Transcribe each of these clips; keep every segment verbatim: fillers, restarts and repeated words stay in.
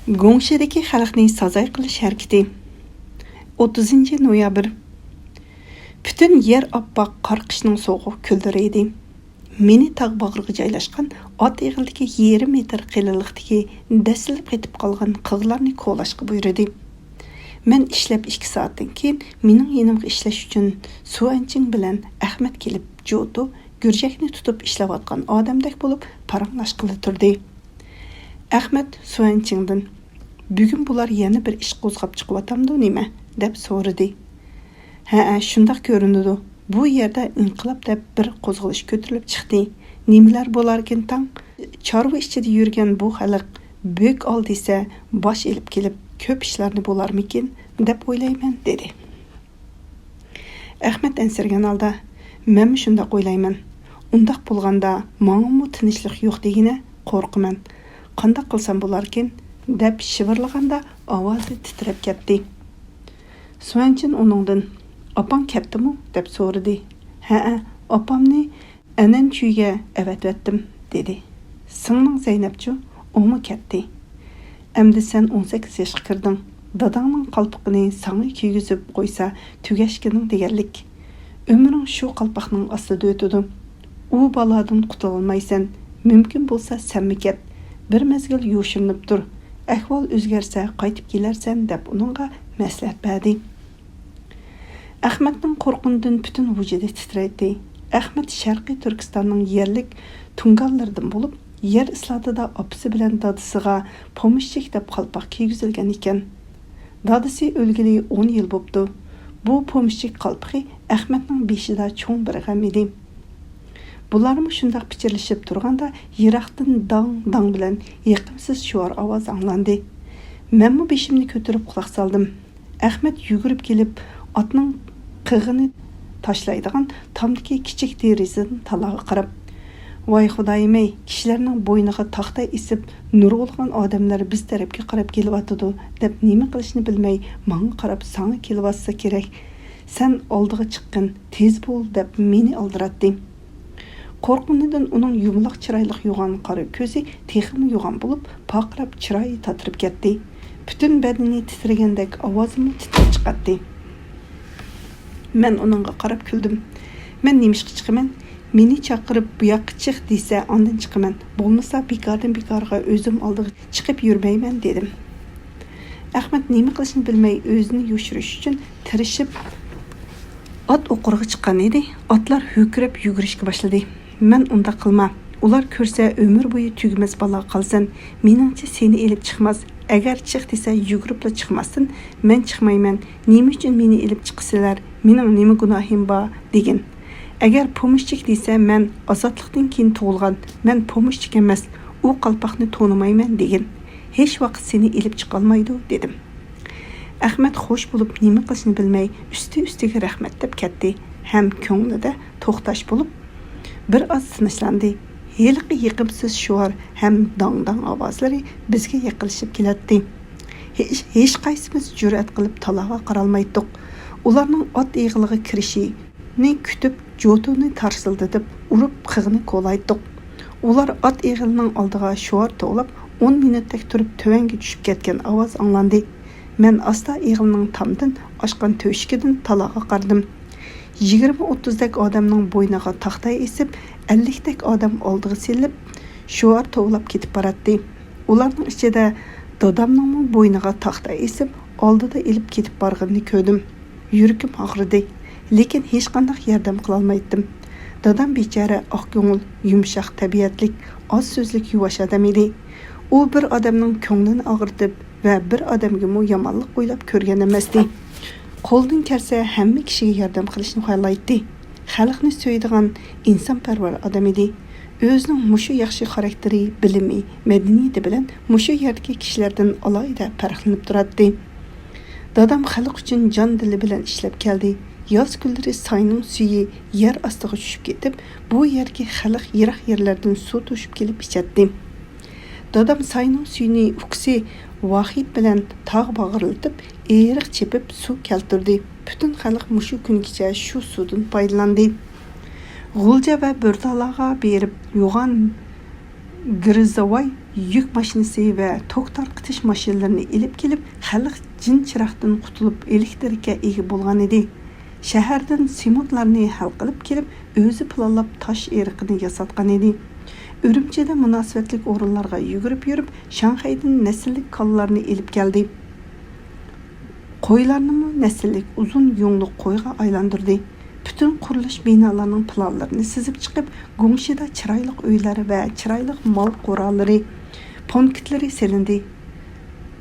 گۇڭشىدىكى خەلقنى سازاي قىلىش ھەرىكىتى. ئوتتۇزىنچى نويابىر. پۈتۈن يەر ئاپئاق قار قىشنىڭ سوغۇق كۈنلىرى ئىدى. مېنى تاغ باغرىغا جايلاشقان ئات ئېغىلدىكى يېرىم مېتىر قېلىنلىقتىكى دەسسىلىپ قېتىپ قالغان قىغلارنى كولاشقا بۇيرۇدى. مەن ئىشلەپ ئىككى سائەتتىن كېيىن مېنىڭ يېنىمغا ئىشلەش ئۈچۈن سۇەنچىڭ بىلەن ئەخمەت كېلىپ، جوتۇ گۈرجەكنى تۇتۇپ ئىشلەۋاتقان ئادەمدەك بولۇپ پاراڭلاشقىلى تۇردى. ئەخمەت سۇەنچىڭدىن، «بۈگۈن بۇلار يەنە بىر ئىش قوزغاپ چىقىۋاتامدۇ نېمە؟» دەپ سورىدى. «ھەئە، شۇنداق كۆرۈنىدۇ. بۇ يەردە ئىنقىلاب دەپ بىر قوزغىلىش كۆتۈرۈلۈپ چىقتى. نېمىلەر بولاركىن تاڭ؟ چارۋا ئىچىدە يۈرگەن بۇ خەلق بۆك ئال دېسە، باش ئېلىپ كېلىپ، كۆپ ئىشلارنى بولارمىكىن دەپ ئويلايمەن» دېدى. ئەخمەت ئەنسىرىگەن ھالدا، «مەنمۇ شۇنداق ئويلايمەن. ئۇنداق بولغاندا ماڭىمۇ تىنچلىق يوق دېگىنە، قورقىمەن. قانداق قىلسام بولاركىن؟» دەپ شىۋىرلىغاندا ئاۋازى تىترەپ كەتتى. سۇەنچىن ئۇنىڭدىن، «ئاپاڭ كەتتىمۇ؟» دەپ سورىدى. «ھەئە، ئاپامنى ئەنەنچۈيگە ئەۋەتىۋەتتىم» دېدى. «سىڭلىڭ زەينەپچۇ؟» «ئۇمۇ كەتتى.» «ئەمدى سەن ئون سەككىز ياشقا كىردىڭ. داداڭنىڭ قالپىقىنى ساڭا كىيگۈزۈپ قويسا، تۈگەشكىنىڭ دېگەنلىك. ئۆمرۈڭ شۇ قالپاقنىڭ ئاستىدا ئۆتىدۇ. ئۇ بالادىن قۇتۇلالمايسەن. مۇمكىن بولسا سەنمۇ كەت. بىر مەزگىل يوشۇرۇنۇپ تۇر. ئەھۋال ئۆزگەرسە قايتىپ كېلەرسەن» دەپ ئۇنىڭغا مەسلىھەت بەردى. ئەخمەتنىڭ قورقۇنىدىن پۈتۈن ۋۇجۇدى تىترەيتتى. ئەخمەت شەرقىي تۈركىستاننىڭ يەرلىك تۇڭگانلىرىدىن بولۇپ، يەر ئىسلاتىدا ئاپىسى بىلەن دادىسىغا پومېشچىك دەپ قالپاق كىيگۈزۈلگەن ئىكەن. دادىسى ئۆلگىلى ئون يىل بوپتۇ. بۇ پومېشچىك قالپىقى ئەخمەتنىڭ بېشىدا چوڭ بىر غەم ئىدى. بۇلارمۇ شۇنداق پىچىرلىشىپ تۇرغاندا، يىراقتىن داڭ-داڭ بىلەن يېقىمسىز شوئار ئاۋازى ئاڭلاندى. مەنمۇ بېشىمنى كۆتۈرۈپ قۇلاق سالدىم. ئەخمەت يۈگۈرۈپ كېلىپ، ئاتنىڭ قىغىنى تاشلايدىغان تامدىكى كىچىك دېرىزىدىن تالاغا قاراپ، «ۋاي خۇدايىم-ئەي، كىشىلەرنىڭ بوينىغا تاختا ئېسىپ، نۇرغۇنلىغان ئادەملەر بىز تەرەپكە قاراپ كېلىۋاتىدۇ» دەپ، نېمە قىلىشنى بىلمەي، ماڭا قاراپ، «ساڭا كېلىۋاتسا كېرەك، سەن ئالدىغا چىققىن، تېز بول» دەپ مېنى ئالدىراتتى. قورققىنىدىن ئۇنىڭ يۇمىلاق چىرايلىق يوغان قارا كۆزى تېخىمۇ يوغان بولۇپ، پارقىراپ، چىرايى تاتىرىپ كەتتى. پۈتۈن بەدىنى تىترىگەندەك، ئاۋازىمۇ تىترەپ چىقاتتى. مەن ئۇنىڭغا قاراپ كۈلدۈم. «مەن نېمىشقا چىقىمەن؟ مېنى چاقىرىپ، بۇ ياققا چىق دېسە، ئاندىن چىقىمەن. بولمىسا، بىكاردىن بىكارغا ئۆزۈم ئالدىغا چىقىپ يۈرمەيمەن» دېدىم. ئەخمەت نېمە قىلىشنى بىلمەي، ئۆزىنى يوشۇرۇش ئۈچۈن تىرىشىپ، ئات ئوقۇرغا چىققان ئىدى. ئاتلار ھۆركىرەپ يۈگۈرۈشكە باشلىدى. مەن، «ئۇنداق قىلما. ئۇلار كۆرسە، ئۆمۈر بويى تۈگىمەس بالاغا قالىسەن. مېنىڭچە، سېنى ئېلىپ چىقماس. ئەگەر چىق دېسە، يۈگۈرۈپلا چىقماستىن، مەن چىقمايمەن. نېمە ئۈچۈن مېنى ئېلىپ چىقىسىلەر؟ مېنىڭ نېمە گۇناھىم بار؟» دېگىن. ئەگەر پومېشچىك دېسە، مەن ئازادلىقتىن كېيىن تۇغۇلغان، مەن پومېشچىك ئەمەس، ئۇ قالپاقنى تونۇمايمەن دېگىن. ھېچ ۋاقىت سېنى ئېلىپ چىقالمايدۇ، دېدىم. ئەخمەت خوش بولۇپ، نېمە قىلىشنى بىلمەي، ئۈستى-ئۈستىگە رەھمەت دەپ كەتتى ھەم كۆڭلىدە توختاش بولۇپ، بىر ئاز تىنچلاندى. ھېلىقى يېقىمسىز شوئار ھەم داڭ-داڭ ئاۋازلىرى بىزگە يېقىنلىشىپ كېلەتتى. ھېچ، ھېچقايسىمىز جۈرئەت قىلىپ تالاغا قارالمايتتۇق. ئۇلارنىڭ ئات ئېغىلىغا كىرىشىنى كۈتۈپ، جوتۇنى تارسىلدىتىپ، ئۇرۇپ قىغنى كولايتتۇق. ئۇلار ئات ئېغىلىنىڭ ئالدىغا شوئار توۋلاپ، ئون مىنۇتتەك تۇرۇپ، تۆۋەنگە چۈشۈپ كەتكەن ئاۋاز ئاڭلاندى. مەن ئاستا ئېغىلنىڭ تامدىن ئاچقان تۆشۈكىدىن تالاغا قارىدىم. يىگىرمە ئوتتۇزدەك ئادەمنىڭ بوينىغا تاختا ئېسىپ، ئەللىكتەك ئادەم ئالدىغا سېلىپ، شوئار توۋلاپ كېتىپ باراتتى. ئۇلارنىڭ ئىچىدە دادامنىڭمۇ بوينىغا تاختا ئېسىپ، ئالدىدا ئېلىپ كېتىپ بارغىنىنى كۆردۈم. يۈرىكىم ئاغرىدى، لېكىن ھېچقانداق ياردەم قىلالمايتتىم. دادام بىچارە ئاق كۆڭۈل، يۇمشاق تەبىئەتلىك، ئاز سۆزلۈك، يۇۋاش ئادەم ئىدى. ئۇ بىر ئادەمنىڭ كۆڭلىنى ئاغرىتىپ ۋە بىر ئادەمگىمۇ يامانلىق ئويلاپ كۆرگەن ئەمەستى. قولىدىن كەلسە ھەممە كىشىگە ياردەم قىلىشنى خالايتتى. خەلقنى سۆيىدىغان ئىنسانپەرۋەر ئادەم ئىدى. ئۆزىنىڭ مۇشۇ ياخشى خاراكتېرى، بىلىمى، مەدەنىيىتى بىلەن مۇشۇ يەردىكى كىشىلەردىن ئالاھىدە پەرقلىنىپ تۇراتتى. دادام خەلق ئۈچۈن جان-دىلى بىلەن ئىشلەپ كەلدى. ياز كۈنلىرى ساينىڭ سۈيى يەر ئاستىغا چۈشۈپ كېتىپ، بۇ يەردىكى خەلق يىراق يەرلەردىن سۇ توشۇپ كېلىپ ئىچەتتى. دادام ساينىڭ سۈيىنى ئۇكىسى ۋاھىد بىلەن تاغ باغرىلىتىپ، ئېرىق چېپىپ سۇ كەلتۈردى. پۈتۈن خەلق مۇشۇ كۈنگىچە شۇ سۇدىن پايدىلاندى. غۇلجا ۋە بۆرتالاغا بېرىپ يوغان گىرزاۋاي يۈك ماشىنىسى ۋە توك تارقىتىش ماشىنىلىرىنى ئېلىپ كېلىپ، خەلق جىن چىراغدىن قۇتۇلۇپ، ئېلېكتىرگە ئىگە بولغانىدى. شەھەردىن سېمونتلارنى ھەل قىلىپ كېلىپ، ئۆزى پىلانلاپ تاش ئېرىقىنى ياساتقانىدى. ئۈرۈمچىدە مۇناسىۋەتلىك ئورۇنلارغا يۈگۈرۈپ يۈرۈپ، شاڭخەيدىن نەسىللىك كالىلارنى ئېلىپ كەلدى. قويلارنىمۇ نەسىللىك ئۇزۇن يۇڭلۇق قويغا ئايلاندۇردى. پۈتۈن قۇرۇلۇش بىنالارنىڭ پىلانلىرىنى سىزىپ چىقىپ، گۇڭشىدا چىرايلىق ئۆيلەر ۋە چىرايلىق مال قورالىرى پونكىتلىرى سېلىندى.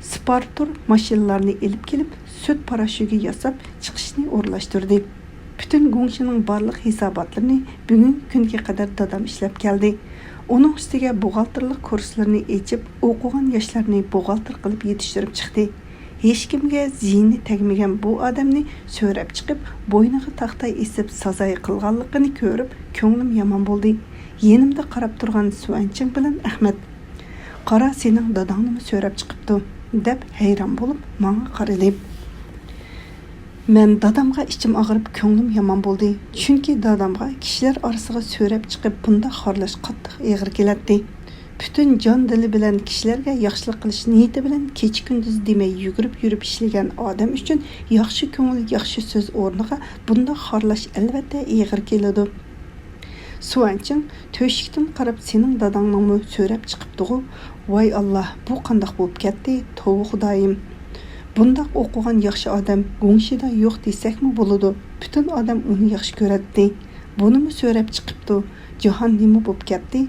سپارتۇر ماشىنىلارنى ئېلىپ كېلىپ، سۈت پاراشوكى ياساپ چىقىشنى ئورۇنلاشتۇردى. پۈتۈن گۇڭشىنىڭ بارلىق ھېساباتلىرىنى بۈگۈنكى كۈنگە قەدەر دادام ئىشلەپ كەلدى. ئۇنىڭ ئۈستىگە بوغالتىرلىق كۇرسلىرىنى ئېچىپ، ئوقۇغان ياشلارنى بوغالتىر قىلىپ يېتىشتۈرۈپ چىقتى. ھېچكىمگە زىيىنى تەگمىگەن بۇ ئادەمنى سۆرەپ چىقىپ، بوينىغا تاختاي ئېسىپ سازاي قىلغانلىقىنى كۆرۈپ، كۆڭلۈم يامان بولدى. يېنىمدا قاراپ تۇرغان سۈەنچىڭ بىلەن ئەخمەت، «قارا، سېنىڭ داداڭنىمۇ سۆرەپ چىقىپتۇ» دەپ ھەيران بولۇپ ماڭا قارىدى. مەن دادامغا ئىچىم ئاغرىپ، كۆڭلۈم يامان بولدى. چۈنكى دادامغا كىشىلەر ئارىسىغا سۆرەپ چىقىپ بۇنداق خارلاش قاتتىق ئېغىر كېلەتتى. پۈتۈن جان دىلى بىلەن كىشىلەرگە ياخشىلىق قىلىش نىيىتى بىلەن كېچە-كۈندۈز دېمەي يۈگۈرۈپ يۈرۈپ ئىشلىگەن ئادەم ئۈچۈن ياخشى كۆڭۈل، ياخشى سۆز ئورنىغا بۇنداق خارلاش ئەلۋەتتە ئېغىر كېلىدۇ. سۇۋەنچىڭ تۆشۈكتىن قاراپ، «سېنىڭ داداڭنىڭمۇ سۆرەپ چىقىپتىغۇ؟ ۋاي ئاللا، بۇ قانداق بولۇپ كەتتى؟ توۋا خۇدايىم! بۇنداق ئوقۇغان ياخشى ئادەم گۇڭشىدا يوق دېسەكمۇ بولىدۇ. پۈتۈن ئادەم ئۇنى ياخشى كۆرەتتى. بۇنىمۇ سۆرەپ چىقىپتۇ. جاھان نېمە بولۇپ كەتتى؟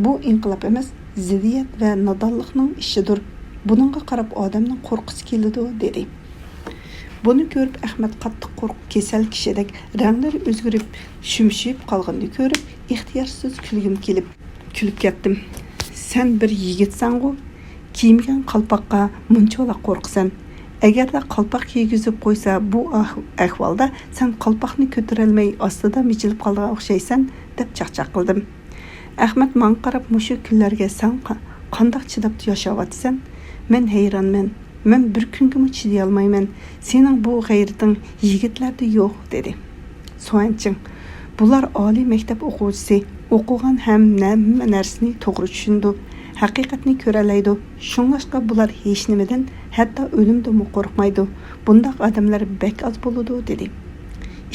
بۇ ئىنقىلاب ئەمەس، زىددىيەت ۋە نادانلىقنىڭ ئىشىدۇر. بۇنىڭغا قاراپ ئادەمنىڭ قورققۇسى كېلىدۇ» دېدى. بۇنى كۆرۈپ ئەخمەت قاتتىق قورقۇپ، كېسەل كىشىدەك رەڭلىرى ئۆزگىرىپ، شۈمشىيىپ قالغىنىنى كۆرۈپ، ئىختىيارسىز كۈلگۈم كېلىپ، كۈلۈپ كەتتىم. «سەن بىر يىگىتسەنغۇ، كىيمىگەن قالپاققا مۇنچىۋالا قورقىسەن. ئەگەردە قالپاق كىيگۈزۈپ قويسا، بۇ ئەھ-، ئەھۋالدا سەن قالپاقنى كۆتۈرەلمەي ئاستىدا مىجىلىپ قالغان ئوخشايسەن» دەپ چاقچاق قىلدىم. ئەخمەت ماڭا قاراپ، «مۇشۇ كۈنلەرگە سەن قا-، قانداق چىداپ ياشاۋاتىسەن؟ مەن ھەيرانمەن. مەن بىر كۈنگىمۇ چىدىيالمايمەن. سېنىڭ بۇ غەيرىتىڭ يىگىتلەردە يوق» دېدى. سۇەنچىڭ، «بۇلار ئالىي مەكتەپ ئوقۇغۇچىسى، ئوقۇغان ھەم ھەممە نەرسىنى توغرا چۈشىنىدۇ، ھەقىقەتنى كۆرەلەيدۇ. شۇڭلاشقا بۇلار ھېچنېمىدىن، ھەتتا ئۆلۈمدىنمۇ قورقمايدۇ. بۇنداق ئادەملەر بەك ئاز بولىدۇ» دېدى.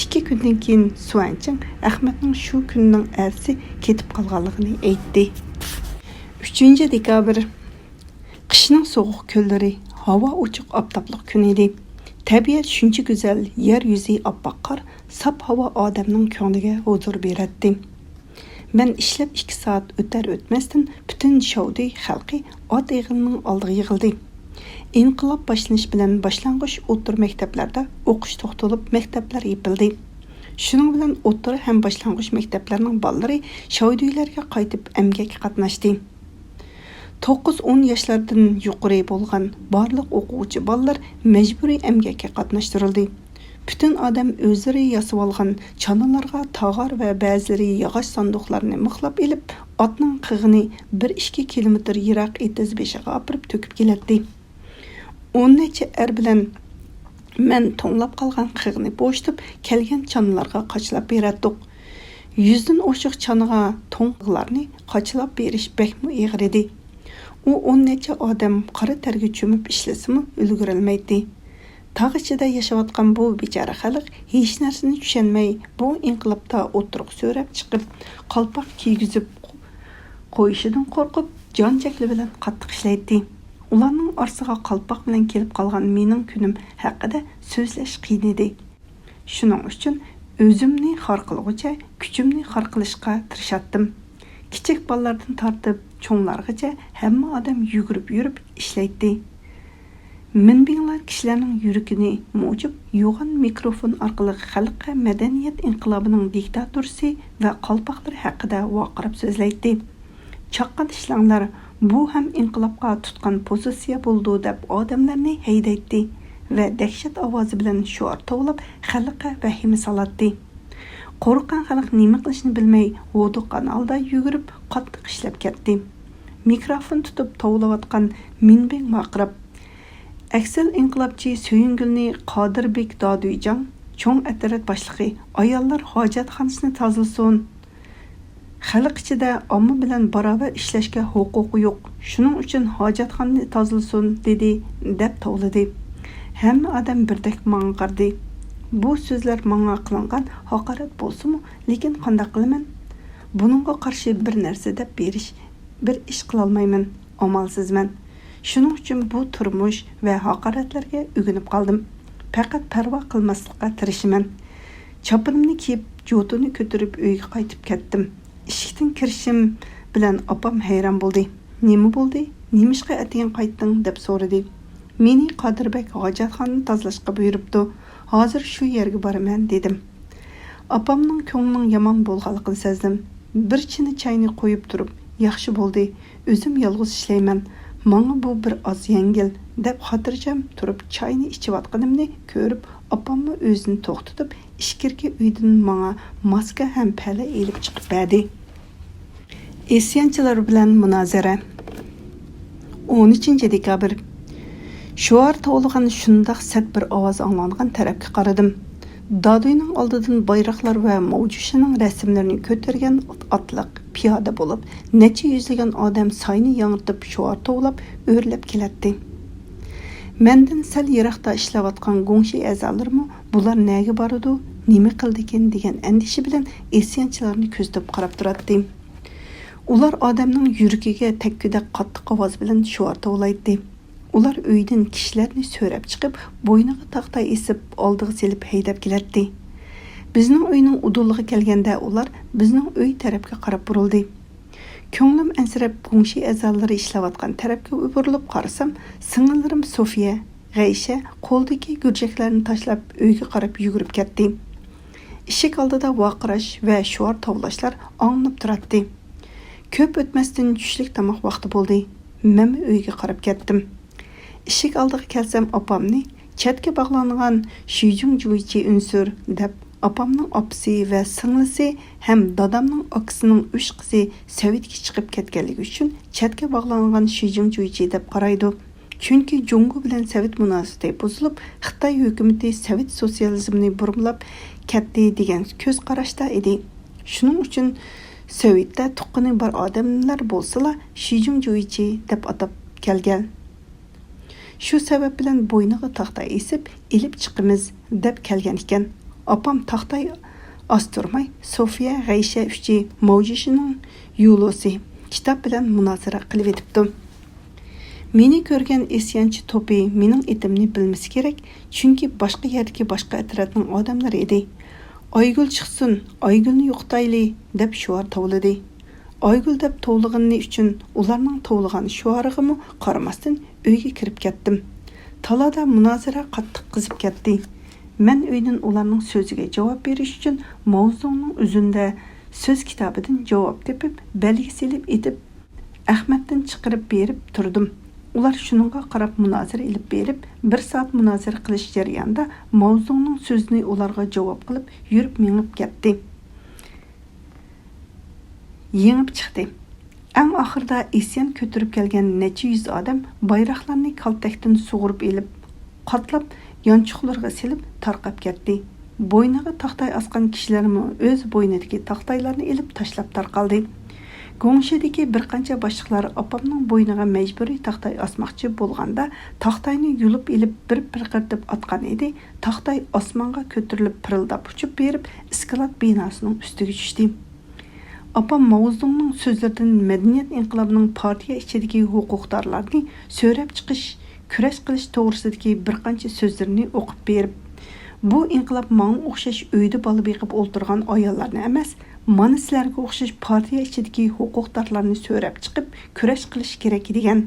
ئىككى كۈندىن كېيىن سۇەنچىڭ ئەخمەتنىڭ شۇ كۈنىنىڭ ئەتىسى كېتىپ قالغانلىقىنى ئېيتتى. ئۈچىنچى دېكابىر. قىشنىڭ سوغۇق كۈنلىرى، ھاۋا ئوچۇق، ئاپتاپلىق كۈن ئىدى. تەبىئەت شۇنچە گۈزەل، يەر يۈزى ئاپئاق قار، ساپ ھاۋا ئادەمنىڭ كۆڭلىگە ھۇزۇر بېرەتتى. مەن ئىشلەپ ئىككى سائەت ئۆتەر-ئۆتمەستىن، پۈتۈن شاۋدۇي خەلقى ئات ئېغىلىنىڭ ئالدىغا يىغىلدى. ئىنقىلاب باشلىنىش بىلەن باشلانغۇچ ئوتتۇرا مەكتەپلەردە ئوقۇش توختىلىپ، مەكتەپلەر يېپىلدى. شۇنىڭ بىلەن ئوتتۇرا ھەم باشلانغۇچ مەكتەپلەرنىڭ بالىلىرى شاۋدۇيلەرگە قايتىپ ئەمگەككە قاتناشتى. توققۇز-ئون ياشلاردىن يۇقىرى بولغان بارلىق ئوقۇغۇچى بالىلار مەجبۇرىي ئەمگەككە قاتناشتۇرۇلدى. پۈتۈن ئادەم ئۆزلىرى ياسىۋالغان چانىلارغا تاغار ۋە بەزىلىرى ياغاچ ساندۇقلارنى مىخلاپ ئېلىپ، ئاتنىڭ قىغىنى بىر ئىككى كىلومېتىر يىراق ئېتىز بېشىغا ئاپىرىپ تۆكۈپ كېلەتتى. ئون نەچچە ئەر بىلەن مەن توڭلاپ قالغان قىغنى بوشىتىپ، كەلگەن چانىلارغا قاچىلاپ بېرەتتۇق. يۈزدىن ئوشۇق چانىغا توڭلارنى قاچىلاپ بېرىش بەكمۇ ئېغىر ئىدى. ئۇ ئون نەچچە ئادەم قارا تەرگە چۆمۈپ ئىشلىسىمۇ ئۈلگۈرەلمەيتتى. تاغ ئىچىدە ياشاۋاتقان بۇ بىچارە خەلق ھېچنەرسىنى چۈشەنمەي، بۇ ئىنقىلابتا ئوتتۇرىغا سۆرەپ چىقىپ، قالپاق كىيگۈزۈپ قويۇشىدىن قورقۇپ، جان جەھلى بىلەن قاتتىق ئىشلەيتتى. ئۇلارنىڭ ئارىسىغا قالپاق بىلەن كېلىپ قالغان مېنىڭ كۈنۈم ھەققىدە سۆزلەش قىيىن ئىدى. شۇنىڭ ئۈچۈن ئۆزۈمنى خار قىلغۇچە، كۈچۈمنى خار قىلىشقا تىرىشاتتىم. كىچىك بالىلاردىن تارتىپ چوڭلارغىچە ھەممە ئادەم يۈگۈرۈپ يۈرۈپ ئىشلەيتتى. مىنبىڭلار كىشىلەرنىڭ يۈرىكىنى مۇجۇپ، يوغان مىكروفون ئارقىلىق خەلققە مەدەنىيەت ئىنقىلابىنىڭ دىكتاتورىسى ۋە قالپاقلىرى ھەققىدە ۋارقىراپ سۆزلەيتتى. چاققان ئىشلەڭلار، بۇ ھەم ئىنقىلابقا تۇتقان پوزىتسىيە بولىدۇ دەپ ئادەملەرنى ھەيدەيتتى ۋە دەھشەت ئاۋازى بىلەن شوئار توۋلاپ خەلققە ۋەھىمە سالاتتى. قورققان خەلق نېمە قىلىشنى بىلمەي ھودۇققان ھالدا يۈگۈرۈپ قاتتىق ئىشلەپ كەتتى. مىكروفون تۇتۇپ توۋلاۋاتقان مىنبىڭ ۋارقىراپ، ئەكسەل ئىنقىلابچى سۆيۈنگۈلنى قادىربېك دادۈيجاڭ، چوڭ ئەترەت باشلىقى، ئاياللار ھاجەتخانىسىنى تازىلىسۇن! خەلق ئىچىدە ئامما بىلەن باراۋەر ئىشلەشكە ھوقۇقى يوق، شۇنىڭ ئۈچۈن ھاجەتخانىنى تازىلىسۇن، دېدى، دەپ توۋلىدى. ھەممە ئادەم بىردەك ماڭا قارىدى. بۇ سۆزلەر ماڭا قىلىنغان ھاقارەت بولسىمۇ، لېكىن قانداق قىلىمەن؟ بۇنىڭغا قارشى بىر نەرسە دەپ بېرىش، بىر ئىش قىلالمايمەن، ئامالسىزمەن. شۇنىڭ ئۈچۈن بۇ تۇرمۇش ۋە ھاقارەتلەرگە ئۆگىنىپ قالدىم. پەقەت پەرۋا قىلماسلىققا تىرىشىمەن. چاپىنىمنى كىيىپ، جوتۇنى كۆتۈرۈپ ئۆيگە قايتىپ كەتتىم. ئىشىكتىن كىرىشىم بىلەن ئاپام ھەيران بولدى. نېمە بولدى؟ نېمىشقا ئەتىگەن قايتتىڭ؟ دەپ سورىدى. مېنى قادىر بەگ ھاجەتخانىنى تازىلاشقا بۇيرۇپتۇ. ھازىر شۇ يەرگە بارىمەن، دېدىم. ئاپامنىڭ كۆڭلىنىڭ يامان بولغانلىقىنى سەزدىم. بىر چىنە چاينى قويۇپ تۇرۇپ، ياخشى بولدى، ئۆزۈم يالغۇز ئىشلەيمەن. ماڭا بۇ بىر ئاز يەڭگىل، دەپ خاتىرجەم تۇرۇپ چاينى ئىچىۋاتقىنىمنى كۆرۈپ، ئاپاممۇ ئۆزىنى توختىتىپ، ئىچكىرىكى ئۆيدىن ماڭا ماسكا ھەم پەلە ئېلىپ چىقىپ بەردى. ئىسيانچىلار بىلەن مۇنازىرە. ئون ئۈچىنچى دېكابىر. شوئار توۋلىغان شۇنداق سەت بىر ئاۋاز ئاڭلانغان تەرەپكە قارىدىم. دادۈينىڭ ئالدىدىن بايراقلار ۋە ماۋجۈشىنىڭ رەسىملىرىنى كۆتۈرگەن ئاتلىق پىيادە بولۇپ، نەچچە يۈزلىگەن ئادەم ساينى ياڭرىتىپ شوئار توۋلاپ ئۆرلەپ كېلەتتى. مەندىن سەل يىراقتا ئىشلەۋاتقان گۇڭشى ئەزالىرىمۇ بۇلار نەگە بارىدۇ، نېمە قىلىدىكىن دېگەن ئەندىشە بىلەن ئىسيانچىلارنى كۆزىتىپ قاراپ تۇراتتى. ئۇلار ئادەمنىڭ يۈرىكىگە تەگكۈدەك قاتتىق ئاۋاز بىلەن شوئار توۋلايتتى. ئۇلار ئۆيدىن كىشىلەرنى سۆرەپ چىقىپ، بوينىغا تاختاي ئېسىپ، ئالدىغا سېلىپ ھەيدەپ كېلەتتى. بىزنىڭ ئۆينىڭ ئۇدۇلىغا كەلگەندە ئۇلار بىزنىڭ ئۆي تەرەپكە قاراپ بۇرۇلدى. كۆڭلۈم ئەنسىرەپ، گۇڭشى ئەزالىرى ئىشلەۋاتقان تەرەپكە بۇرۇلۇپ قارىسام، سىڭىللىرىم سوفىيە، غەيشە قولىدىكى گۈرجەكلەرنى تاشلاپ ئۆيگە قاراپ يۈگۈرۈپ كەتتى. ئىشىك ئالدىدا ۋارقىراش ۋە شوئار توۋلاشلار ئاڭلىنىپ تۇراتتى. كۆپ ئۆتمەستىن چۈشلۈك تاماق ۋاقتى بولدى. مەنمۇ ئۆيگە قاراپ كەتتىم. ئىشىك ئالدىغا كەلسەم ئاپامنى چەتكە باغلانغان شىجىڭ جۇيچى ئۈنسۈر دەپ، ئاپامنىڭ ئاپىسى ۋە سىڭلىسى ھەم دادامنىڭ ئاكىسىنىڭ ئۈچ قىزى سوۋېتكە چىقىپ كەتكەنلىكى ئۈچۈن چەتكە باغلانغان شىجىڭ جۇيچى دەپ قارايدۇ. چۈنكى جۇڭگو بىلەن سوۋېت مۇناسىۋىتى بۇزۇلۇپ، خىتاي ھۆكۈمىتى سوۋېت سوتسىيالىزمىنى بۇرمىلاپ كەتتى دېگەن كۆز قاراشتا ئىدى. شۇنىڭ ئۈچۈن سوۋېتتە تۇغقىنى بار ئادەملەر بولسىلا، شىجىڭ جۇيچى دەپ ئاتاپ كەلگەن. شۇ سەۋەب بىلەن بوينىغا تاختا ئېسىپ ئېلىپ چىقىمىز دەپ كەلگەن ئىكەن. ئاپام تاختاي ئاستۇرماي، سوفىيە غەيشە ئۈچى ماۋجىشىنىڭ يۇلۇسى كىتاب بىلەن مۇنازىرە قىلىۋېتىپتۇ. مېنى كۆرگەن ئىسيانچى توپى مېنىڭ ئېتىمنى بىلمىسە كېرەك، چۈنكى باشقا يەردىكى باشقا ئەترەتنىڭ ئادەملىرى ئىدى. ئايگۈل چىقسۇن، ئايگۈلنى يوقىتايلى، دەپ شوئار توۋلىدى. ئايگۈل دەپ توۋلىغىنى ئۈچۈن ئۇلارنىڭ توۋلىغان شوئارىغىمۇ قارىماستىن ئۆيگە كىرىپ كەتتىم. تالادا مۇنازىرە قاتتىق قىزىپ كەتتى. مەن ئۆيدىن ئۇلارنىڭ سۆزىگە جاۋاب بېرىش ئۈچۈن ماۋزۇڭنىڭ ئۆزۈندە سۆز كىتابىدىن جاۋاب تېپىپ، بەلگە سېلىپ ئېتىپ، ئەخمەتتىن چىقىرىپ بېرىپ تۇردۇم. ئۇلار شۇنىڭغا قاراپ مۇنازىرە ئېلىپ بېرىپ، بىر سائەت مۇنازىرە قىلىش جەريانىدا ماۋزۇڭنىڭ سۆزىنى ئۇلارغا جاۋاب قىلىپ يۈرۈپ مېڭىپ كەتتى. يېڭىپ چىقتى. ئەڭ ئاخىرىدا ئىسيان كۆتۈرۈپ كەلگەن نەچچە يۈز ئادەم بايراقلارنى كالتەكتىن سۇغۇرۇپ ئېلىپ، قاتلاپ، يانچۇقلىرىغا سېلىپ تارقاپ كەتتى. بوينىغا تاختاي ئاسقان كىشىلەرمۇ ئۆز بوينىدىكى تاختايلارنى ئېلىپ تاشلاپ تارقالدى. گۇڭشىدىكى بىر قانچە باشلىقلار ئاپامنىڭ بوينىغا مەجبۇرىي تاختاي ئاسماقچى بولغاندا، تاختاينى يۇلۇپ ئېلىپ بىر پىرقىرىتىپ ئاتقان ئىدى، تاختاي ئاسمانغا كۆتۈرۈلۈپ پىرىلداپ ئۇچۇپ بېرىپ ئىسكىلات بىناسىنىڭ ئۈستىگە چۈشتى. ئاپام ماۋزۇڭنىڭ سۆزلىرىدىن مەدەنىيەت ئىنقىلابىنىڭ پارتىيە ئىچىدىكى ھوقۇقدارلارنى سۆرەپ چىقىش، كۈرەش قىلىش توغرىسىدىكى بىر قانچە سۆزلىرىنى ئوقۇپ بېرىپ، بۇ ئىنقىلاب ماڭا ئوخشاش ئۆيدە بالا بېقىپ ئولتۇرغان ئاياللارنى ئەمەس، مانا سىلەرگە ئوخشاش پارتىيە ئىچىدىكى ھوقۇقدارلارنى سۆرەپ چىقىپ كۈرەش قىلىش كېرەك دېگەن.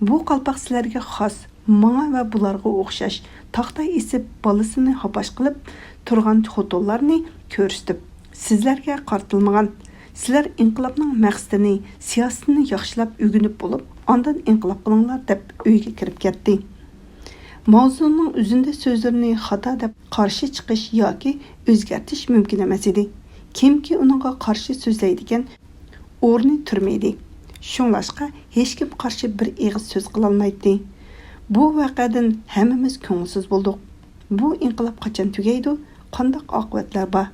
بۇ قالپاق سىلەرگە خاس، ماڭا ۋە بۇلارغا ئوخشاش تاختاي ئېسىپ، بالىسىنى ھاپاش قىلىپ تۇرغان خوتۇنلارنى كۆرسىتىپ، سىزلەرگە قارىتىلمىغان، سىلەر ئىنقىلابنىڭ مەقسىتىنى، سىياسىتىنى ياخشىلاپ ئۆگىنىپ بولۇپ، ئاندىن ئىنقىلاب قىلىڭلار، دەپ ئۆيگە كىرىپ كەتتى. ماۋزۇنىڭ ئۈزۈندە سۆزلىرىنى خاتا دەپ قارشى چىقىش ياكى ئۆزگەرتىش مۇمكىن ئەمەس ئىدى. كىمكى ئۇنىڭغا قارشى سۆزلەيدىكەن، ئورنى تۈرمە ئىدى. شۇڭلاشقا، ھېچكىم قارشى بىر ئېغىز سۆز قىلالمايتتى. بۇ ۋەقەدىن ھەممىمىز كۆڭۈلسىز بولدۇق. بۇ ئىنقىلاب قاچان تۈگەيدۇ؟ قانداق ئاقىۋەتلەر بار؟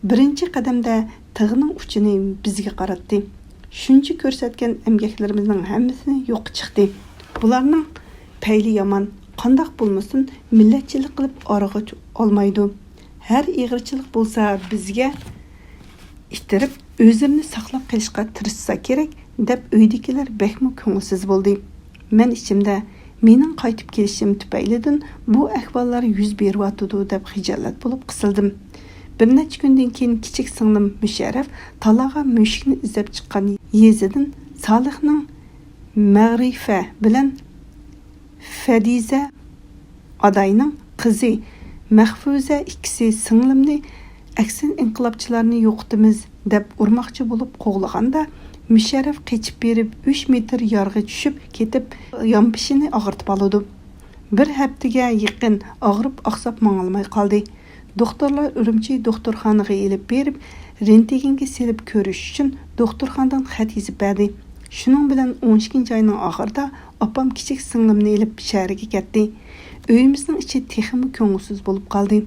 بىرىنچى قەدەمدە تىغنىڭ ئۇچىنى بىزگە قاراتتى. شۇنچە كۆرسەتكەن ئەمگەكلىرىمىزنىڭ ھەممىسى يوققا چىقتى. بۇلارنىڭ پەيلى يامان، قانداق بولمىسۇن، مىللەتچىلىك قىلىپ ئارىغا ئالمايدۇ. ھەر ئېغىرچىلىق بولسا بىزگە ئىتتىرىپ، ئۆزلىرىنى ساقلاپ قېلىشقا تىرىشسا كېرەك، دەپ ئۆيدىكىلەر بەكمۇ كۆڭۈلسىز بولدى. مەن ئىچىمدە، مېنىڭ قايتىپ كېلىشىم تۈپەيلىدىن بۇ ئەھۋاللار يۈز بېرىۋاتىدۇ، دەپ خىجالەت بولۇپ قىسىلدىم. بىر نەچچە كۈندىن كېيىن كىچىك سىڭلىم مۇشەررەپ تالاغا مۈشۈكنى ئىزدەپ چىققان يېزىدىن سالىھنىڭ مەغرىفە بىلەن فەدىزە ئاداينىڭ قىزى مەھفۇزە ئىككىسى سىڭلىمنى «ئەكسىن ئىنقىلابچىلارنى يوقىتىمىز» دەپ ئۇرماقچى بولۇپ قوغلىغاندا، مۇشەررەپ قېچىپ بېرىپ، ئۈچ مېتىر يارغا چۈشۈپ كېتىپ، يانپېشىنى ئاغرىتىپ ئالىدۇ. بىر ھەپتىگە يېقىن ئاغرىپ ئاقساپ ماڭالماي قالدى. دوختۇرلار ئۈرۈمچى دوختۇرخانىغا ئېلىپ بېرىپ، رېنتگېنگە سېلىپ كۆرۈش ئۈچۈن دوختۇرخانىدىن خەت يېزىپ بەردى. شۇنىڭ بىلەن ئون ئىككىنچى ئاينىڭ ئاخىرىدا ئاپام كىچىك سىڭلىمنى ئېلىپ شەھەرگە كەتتى. ئۆيىمىزنىڭ ئىچى تېخىمۇ كۆڭۈلسىز بولۇپ قالدى.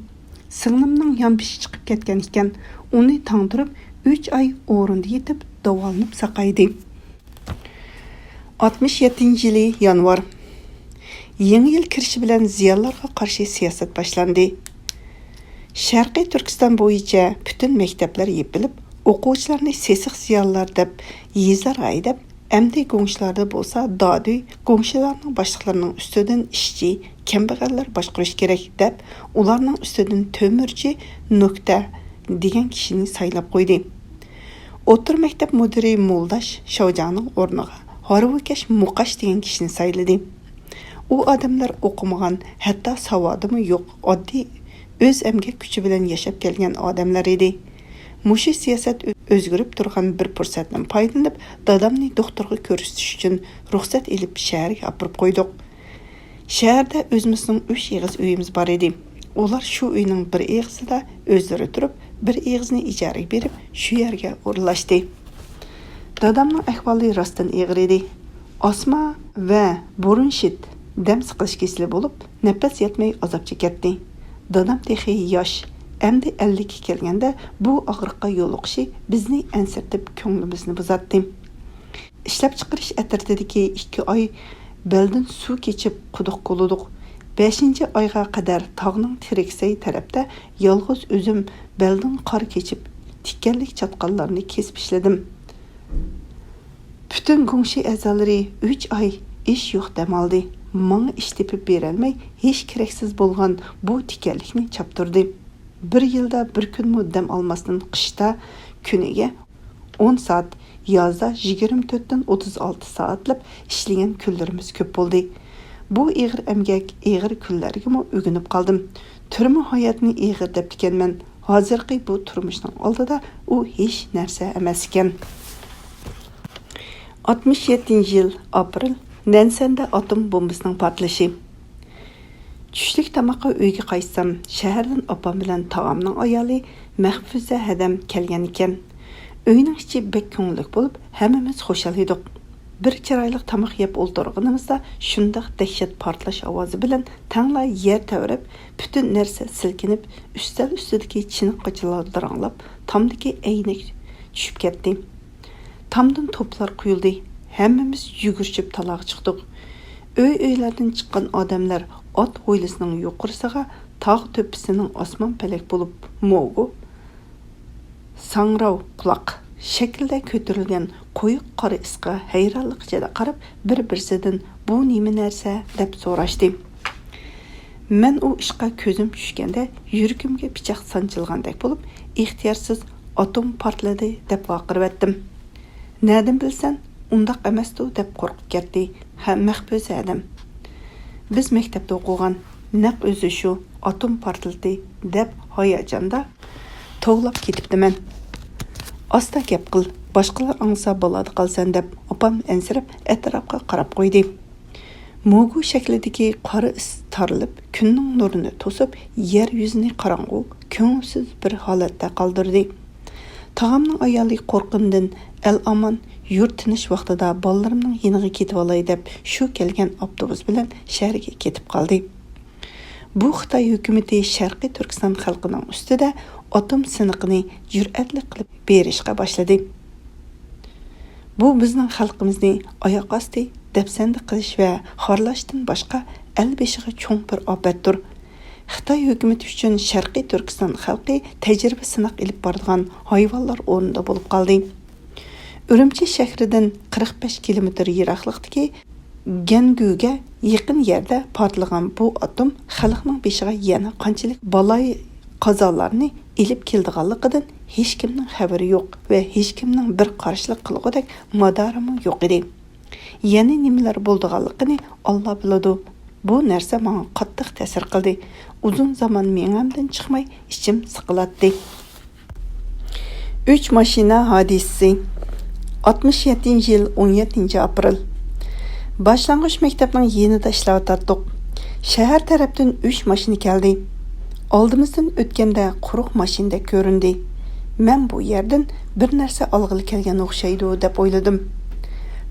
سىڭلىمنىڭ يانپېشى چىقىپ كەتكەن ئىكەن. ئۇنى تاڭدۇرۇپ، ئۈچ ئاي ئورۇندا يېتىپ، داۋالىنىپ ساقايدى. ئاتمىش يەتتىنچى يىلى يانۋار. يېڭى يىل كىرىشى بىلەن زىيانلارغا قارشى سىياسەت باشلاندى. شەرقىي تۈركىستان بويىچە پۈتۈن مەكتەپلەر يېپىلىپ، ئوقۇغۇچىلارنى سېسىق زىيانلار دەپ يېزىلارغا ھەيدەپ، ئەمدى گۇڭشىلاردا بولسا دادۈي، گۇڭشىلارنىڭ باشلىقلىرىنىڭ ئۈستىدىن ئىشچى، كەمبەغەللەر باشقۇرۇش كېرەك دەپ، ئۇلارنىڭ ئۈستىدىن تۆمۈرچى نۆكتە دېگەن كىشىنى سايلاپ قويدى. ئوتتۇرا مەكتەپ مۇدىرى مولداش شاۋجاڭنىڭ ئورنىغا ھارۋىكەش مۇقاش دېگەن كىشىنى سايلىدى. ئۇ ئادەملەر ئوقۇمىغان، ھەتتا ساۋادىمۇ يوق، ئاددىي ئۆز ئەمگەك كۈچى بىلەن ياشاپ كەلگەن ئادەملەر ئىدى. مۇشۇ سىياسەت ئۆ-، ئۆزگىرىپ تۇرغان بىر پۇرسەتتىن پايدىلىنىپ، دادامنى دوختۇرغا كۆرسىتىش ئۈچۈن رۇخسەت ئېلىپ شەھەرگە ئاپىرىپ قويدۇق. شەھەردە ئۆزىمىزنىڭ ئۈچ ئېغىز ئۆيىمىز بار ئىدى. ئۇلار شۇ ئۆينىڭ بىر ئېغىزىدا ئۆزلىرى تۇرۇپ، بىر ئېغىزىنى ئىجارىگە بېرىپ، شۇ يەرگە ئورۇنلاشتى. دادامنىڭ ئەھۋالى راستتىن ئېغىر ئىدى. ئاسما ۋە بۇرۇنشىت، دەم سىقىلىش كېسىلى بولۇپ، نەپەس يەتمەي ئازاب چېكەتتى. دادام تېخى ياش، ئەمدى ئەللىككە كەلگەندە بۇ ئاغرىققا يولۇقۇشى بىزنى ئەنسىرىتىپ، كۆڭلىمىزنى بۇزاتتى. ئىشلەپچىقىرىش ئەترىتىدىكى ئىككى ئاي بەلدىن سۇ كېچىپ قۇدۇق كولىدۇق. بەشىنچى ئايغا قەدەر تاغنىڭ تېرىكسەي تەرەپتە يالغۇز ئۆزۈم بەلدىن قار كېچىپ، تىكەنلىك چاتقاللارنى كېسىپ ئىشلىدىم. پۈتۈن گۇڭشى ئەزالىرى ئۈچ ئاي ئىش يوق دەم ئالدى. ماڭا ئىش تېپىپ بېرەلمەي، ھېچ كېرەكسىز بولغان بۇ تىكەنلىكنى چاپتۇردى. بىر يىلدا بىر كۈنمۇ دەم ئالماستىن قىشتا كۈنىگە ئون سائەت، يازدا يىگىرمە تۆتتىن ئوتتۇز ئالتە سائەتلەپ ئىشلىگەن كۈنلىرىمىز كۆپ بولدى. بۇ ئېغىر ئەمگەك، ئېغىر كۈنلەرگىمۇ ئۆگىنىپ قالدىم. تۈرمە ھاياتنى ئېغىر دەپتىكەنمەن. ھازىرقى بۇ تۇرمۇشنىڭ ئالدىدا ئۇ ھېچ نەرسە ئەمەس ئىكەن. ئاتمىش يەتتىنچى يىل ئاپرېل، نەنسەندە ئاتوم بومبىسىنىڭ پارتلىشى. چۈشلۈك تاماققا ئۆيگە قايتسام، شەھەردىن ئاپام بىلەن تاغامنىڭ ئايالى مەھفۇزە ھەدەم كەلگەن ئىكەن. ئۆينىڭ ئىچى بەك كۆڭۈللۈك بولۇپ، ھەممىمىز خۇشال ئىدۇق. بىر چىرايلىق تاماق يەپ ئولتۇرغىنىمىزدا، شۇنداق دەھشەت پارتلاش ئاۋازى بىلەن تەڭلا يەر تەۋرەپ، پۈتۈن نەرسە سىلكىنىپ، ئۈستەل ئۈستىدىكى چىنە قاچىلار دىراڭلاپ، تامدىكى ئەينەك چۈشۈپ كەتتى. تامدىن توپلار قۇيۇلدى. ھەممىمىز يۈگۈرۈشۈپ تالاغا چىقتۇق. ئۆي-ئۆيلەردىن چىققان ئادەملەر ئات ھويلىسىنىڭ يۇقىرىسىغا، تاغ تۆپىسىنىڭ ئاسمان پەلەك بولۇپ، موگۇ، ساڭراۋ قۇلاق شەكلىدە كۆتۈرۈلگەن قويۇق قارا ئىسقا ھەيرانلىق ئىچىدە قاراپ، بىر-بىرسىدىن «بۇ نېمە نەرسە؟» دەپ سوراشتى. مەن ئۇ ئىشقا كۆزۈم چۈشكەندە، يۈرىكىمگە پىچاق سانجىلغاندەك بولۇپ، ئىختىيارسىز «ئاتوم پارتلىدى» دەپ ۋارقىرىۋەتتىم. «نەدىن بىلسەن، ئۇنداق ئەمەستۇ؟» دەپ قورقۇپ كەتتى ھە-، مەھبۇسە ھەدەم. «بىز مەكتەپتە ئوقۇغان، نەق ئۆزى شۇ، ئاتوم پارتلىدى» دەپ ھاياجاندا توۋلاپ كېتىپتىمەن. «ئاستا گەپ قىل، باشقىلار ئاڭلىسا بالادا قالىسەن» دەپ ئاپام ئەنسىرەپ ئەتراپقا قاراپ قويدى. موگۇ شەكلىدىكى قارا ئىس تارىلىپ، كۈننىڭ نۇرىنى توسۇپ، يەر يۈزىنى قاراڭغۇ، كۆڭۈلسىز بىر ھالەتتە قالدۇردى. تاغامنىڭ ئايالى قورققىنىدىن، «ئەل ئامان، يۇرت تىنچ ۋاقتىدا بالىلىرىمنىڭ يېنىغا كېتىۋالاي» دەپ، شۇ كەلگەن ئاپتوبۇس بىلەن شەھەرگە كېتىپ قالدى. بۇ خىتاي ھۆكۈمىتى شەرقىي تۈركىستان خەلقىنىڭ ئۈستىدە ئاتوم سىنىقىنى جۈرئەتلىك قىلىپ بېرىشقا باشلىدى. بۇ بىزنىڭ خەلقىمىزنى ئاياق ئاستى دەپسەندە قىلىش ۋە خارلاشتىن باشقا ئەل بېشىغا چوڭ بىر ئاپەتتۇر. خىتاي ھۆكۈمىتى ئۈچۈن شەرقىي تۈركىستان خەلقى تەجرىبە سىناق ئېلىپ بارىدىغان ھايۋانلار ئورنىدا بولۇپ قالدى. ئۈرۈمچى شەھىرىدىن قىرىق بەش كىلومېتىر يىراقلىقتىكى گەنگۈگە يېقىن يەردە پارتلىغان بۇ ئاتوم خەلقنىڭ بېشىغا يەنە قانچىلىك بالايىقازالارنى ئېلىپ كېلىدىغانلىقىدىن ھېچكىمنىڭ خەۋىرى يوق ۋە ھېچكىمنىڭ بىر قارشىلىق قىلغۇدەك مادارىمۇ يوق ئىدى. يەنە نېمىلەر بولىدىغانلىقىنى ئاللا بىلىدۇ. بۇ نەرسە ماڭا قاتتىق تەسىر قىلدى. ئۇزۇن زامان مېڭەمدىن چىقماي ئىچىم سىقىلاتتى. ئۈچ ماشىنا ھادىسىسى. ئاتمىش يەتتىنچى يىل، ئون يەتتىنچى ئاپرېل. باشلانغۇچ مەكتەپنىڭ يېنىدا ئىشلەۋاتاتتۇق. شەھەر تەرەپتىن ئۈچ ماشىنا كەلدى. ئالدىمىزدىن ئۆتكەندە قۇرۇق ماشىنىدەك كۆرۈندى. مەن بۇ يەردىن بىر نەرسە ئالغىلى كەلگەن ئوخشايدۇ دەپ ئويلىدىم.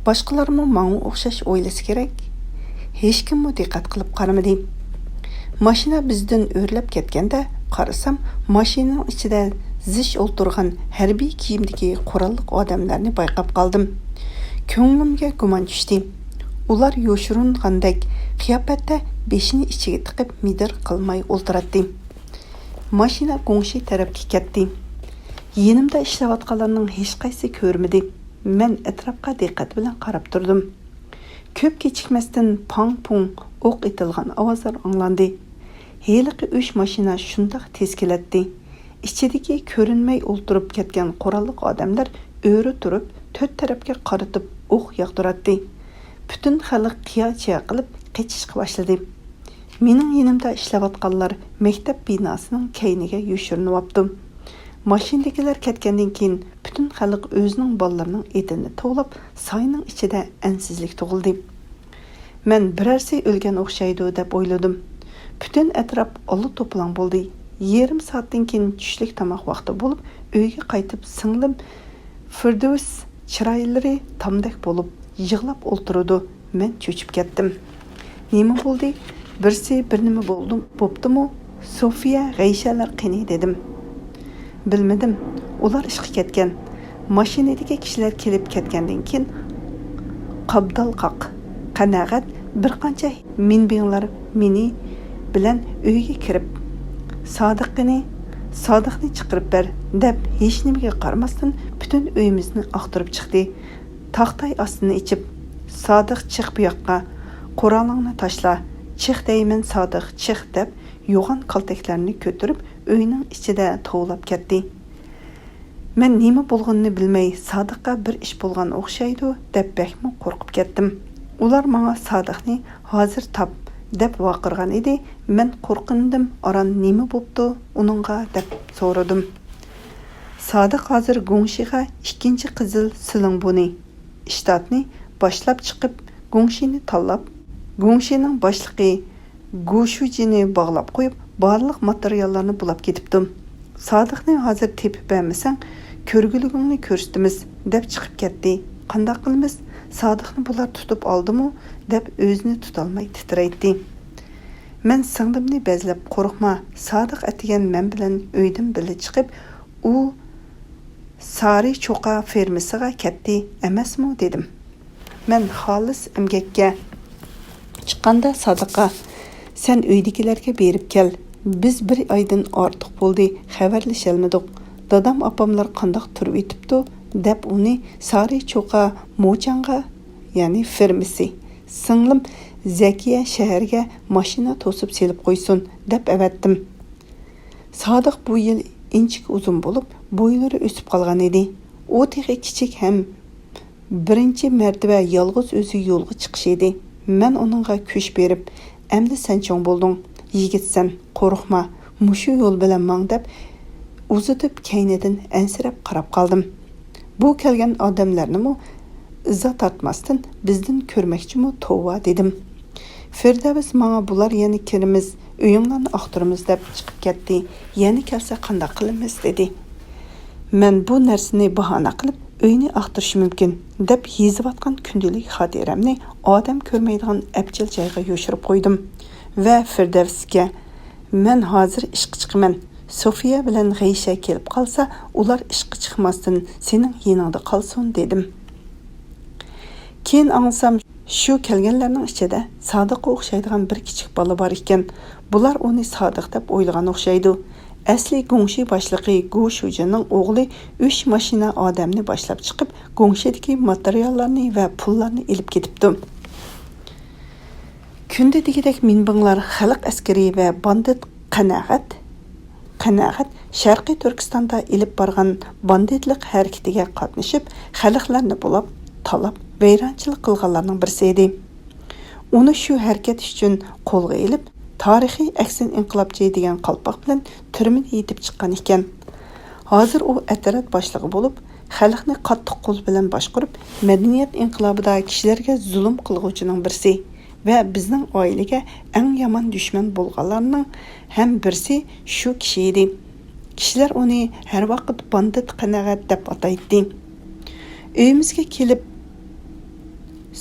باشقىلارمۇ ماڭا ئوخشاش ئويلىسا كېرەك. ھېچكىممۇ دىققەت قىلىپ قارىمىدى. ماشىنا بىزدىن ئۆرلەپ كەتكەندە قارىسام، ماشىنىنىڭ ئىچىدە زىچ ئولتۇرغان ھەربىي كىيىمدىكى قوراللىق ئادەملەرنى بايقاپ قالدىم. كۆڭلۈمگە گۇمان چۈشتى. ئۇلار يوشۇرۇنغاندەك قىياپەتتە بېشىنى ئىچىگە تىقىپ مىدىر قىلماي ئولتۇراتتى. ماشىنا گۇڭشى تەرەپكە كەتتى. يېنىمدا ئىشلەۋاتقانلارنىڭ ھېچقايسىسى كۆرمىدى. مەن ئەتراپقا دىققەت بىلەن قاراپ تۇردۇم. كۆپ كېچىكمەستىن پاڭ-پۇڭ ئوق ئېتىلغان ئاۋازلار ئاڭلاندى. ھېلىقى ئۈچ ماشىنا شۇنداق تېز كېلەتتى. ئىچىدىكى كۆرۈنمەي ئولتۇرۇپ كەتكەن قوراللىق ئادەملەر ئۆرە تۇرۇپ، تۆت تەرەپكە قارىتىپ ئوق ياغدۇراتتى. پۈتۈن خەلق قىيا-چىيا قىلىپ قېچىشقا باشلىدى. مېنىڭ يېنىمدا ئىشلەۋاتقانلار مەكتەپ بىناسىنىڭ كەينىگە يوشۇرۇنۇۋاپتۇ. ماشىنىدىكىلەر كەتكەندىن كېيىن، پۈتۈن خەلق ئۆزىنىڭ بالىلىرىنىڭ ئېتىنى توۋلاپ، ساينىڭ ئىچىدە ئەنسىزلىك تۇغۇلدى. مەن بىرەرسى ئۆلگەن ئوخشايدۇ دەپ ئويلىدىم. پۈتۈن ئەتراپ ئالا-توپىلاڭ بولدى. يېرىم سائەتتىن كېيىن چۈشلۈك تاماق ۋاقتى بولۇپ، ئۆيگە قايتىپ سىڭلىم فىردەۋس چىرايلىرى تامدەك بولۇپ يىغلاپ ئولتۇرىدۇ. مەن چۆچۈپ كەتتىم. نېمە بولدى؟ بىرسى بىر نېمە بولدى، بوپتىمۇ؟ سوفىيە، غەيشەلەر قېنى؟ دېدىم. بىلمىدىم. ئۇلار ئىشقا كەتكەن. ماشىنىدىكى كىشىلەر كېلىپ كەتكەندىن كېيىن، قابدال قاق، قانائەت، بىر قانچە مىنبىڭلار مېنى بىلەن ئۆيگە كىرىپ، سادىقنى، سادىقنى چىقىرىپ بەر، دەپ ھېچنېمىگە قارىماستىن پۈتۈن ئۆيىمىزنى ئاختۇرۇپ چىقتى. تاختاي ئاستىنى ئېچىپ، سادىق چىق بۇ ياققا، قورالىڭنى تاشلا، چىق دەيمەن سادىق، چىق، دەپ يوغان كالتەكلەرنى كۆتۈرۈپ ئۆينىڭ ئىچىدە توۋلاپ كەتتى. مەن نېمە بولغىنىنى بىلمەي، سادىققا بىر ئىش بولغان ئوخشايدۇ، دەپ بەكمۇ قورقۇپ كەتتىم. ئۇلار ماڭا سادىقنى ھازىر تاپ، دەپ ۋارقىرىغان ئىدى. مەن قورقۇندۇم، ئاران نېمە بوپتۇ ئۇنىڭغا، دەپ سورىدىم. سادىق ھازىر گۇڭشىغا ئىككىنچى قىزىل سىلىڭبۇنى ئىشتاتنى باشلاپ چىقىپ، گۇڭشىنى تاللاپ، گۇڭشىنىڭ باشلىقى گۇشۇجىنى باغلاپ قويۇپ، بارلىق ماتېرىياللارنى بۇلاپ كېتىپتۇ. سادىقنى ھازىر تېپىپ بەرمىسەڭ، كۆرگۈلۈكۈڭنى كۆرسىتىمىز، دەپ چىقىپ كەتتى. قانداق قىلىمىز؟ سادىقنى بۇلار تۇتۇپ ئالدىمۇ؟ دەپ ئۆزىنى تۇتالماي تىترەيتتى. مەن سىڭلىمنى بەزلەپ، قورقما، سادىق ئەتىگەن مەن بىلەن ئۆيدىن بىللە چىقىپ، ئۇ سارى چوقا فېرمىسىغا كەتتى ئەمەسمۇ؟ دېدىم. مەن خالىس ئەمگەككە چىققاندا سادىققا، سەن ئۆيدىكىلەرگە بېرىپ كەل، بىز بىر ئايدىن ئارتۇق بولدى، خەۋەرلىشەلمىدۇق. دادام ئاپاملار قانداق تۇرۇۋېتىپتۇ؟ دەپ ئۇنى سارى چوقا موچاڭغا، يەنى فېرمىسى، سىڭلىم زەكىيە شەھەرگە ماشىنا توسۇپ سېلىپ قويسۇن، دەپ ئەۋەتتىم. سادىق بۇ يىل ئىنچىكە ئۇزۇن بولۇپ، بويلىرى ئۆسۈپ قالغان ئىدى. ئۇ تېخى كىچىك ھەم بىرىنچى مەرتىۋە يالغۇز ئۆزى يولغا چىقىشى ئىدى. مەن ئۇنىڭغا كۈچ بېرىپ، ئەمدى سەن چوڭ بولدۇڭ، يىگىتسەن، قورقما، مۇشۇ يول بىلەن ماڭ، دەپ ئۇزىتىپ كەينىدىن ئەنسىرەپ قاراپ قالدىم. بۇ كەلگەن ئادەملەرنىمۇ ئىزا تارتماستىن بىزدىن كۆرمەكچىمۇ توۋا، دېدىم. فىردەۋس ماڭا، بۇلار يەنە كىرىمىز، ئۆيۈڭلارنى ئاختۇرىمىز، دەپ چىقىپ كەتتى. يەنە كەلسە قانداق قىلىمىز؟ دېدى. مەن بۇ نەرسىنى باھانە قىلىپ، ئۆينى ئاختۇرۇشى مۇمكىن، دەپ يېزىۋاتقان كۈندىلىك خاتىرەمنى ئادەم كۆرمەيدىغان ئەپچىل جايغا يوشۇرۇپ قويدۇم ۋە فىردەۋسكە، مەن ھازىر ئىشقا چىقىمەن، سوفىيە بىلەن غەيشە كېلىپ قالسا، ئۇلار ئىشقا چىقماستىن سېنىڭ يېنىڭدا قالسۇن، دېدىم. كېيىن ئاڭلىسام، شۇ كەلگەنلەرنىڭ ئىچىدە سادىققا ئوخشايدىغان بىر كىچىك بالا بار ئىكەن. بۇلار ئۇنى سادىق دەپ ئويلىغان ئوخشايدۇ. ئەسلى گۇڭشى باشلىقى گۇ شۇجىننىڭ ئوغلى ئۈچ ماشىنا ئادەمنى باشلاپ چىقىپ، گۇڭشىدىكى ماتېرىياللارنى ۋە پۇللارنى ئېلىپ كېتىپتۇ. كۈندە دېگۈدەك مىنبىڭلار خەلق ئەسكىرى ۋە باندىت قانائەت، قانائەت شەرقىي تۈركىستاندا ئېلىپ بارغان باندىتلىق ھەرىكىتىگە قاتنىشىپ، خەلقلەرنى بۇلاپ، تالاپ، ۋەيرانچىلىق قىلغانلارنىڭ بىرسى ئىدى. ئۇنى شۇ ھەرىكەت ئۈچۈن قولغا ئېلىپ، تارىخىي ئەكسىن ئىنقىلابچى دېگەن قالپاق بىلەن تۈرمىدىن يېتىپ چىققان ئىكەن. ھازىر ئۇ ئەترەت باشلىقى بولۇپ، خەلقنى قاتتىق قول بىلەن باشقۇرۇپ، مەدەنىيەت ئىنقىلابىدا كىشىلەرگە زۇلۇم قىلغۇچىنىڭ بىرسى ۋە بىزنىڭ ئائىلىگە ئەڭ يامان دۈشمەن بولغانلارنىڭ ھەم بىرسى شۇ كىشى ئىدى. كىشىلەر ئۇنى ھەر ۋاقىت باندىت قانائەت دەپ ئاتايتتى. ئۆيىمىزگە كېلىپ،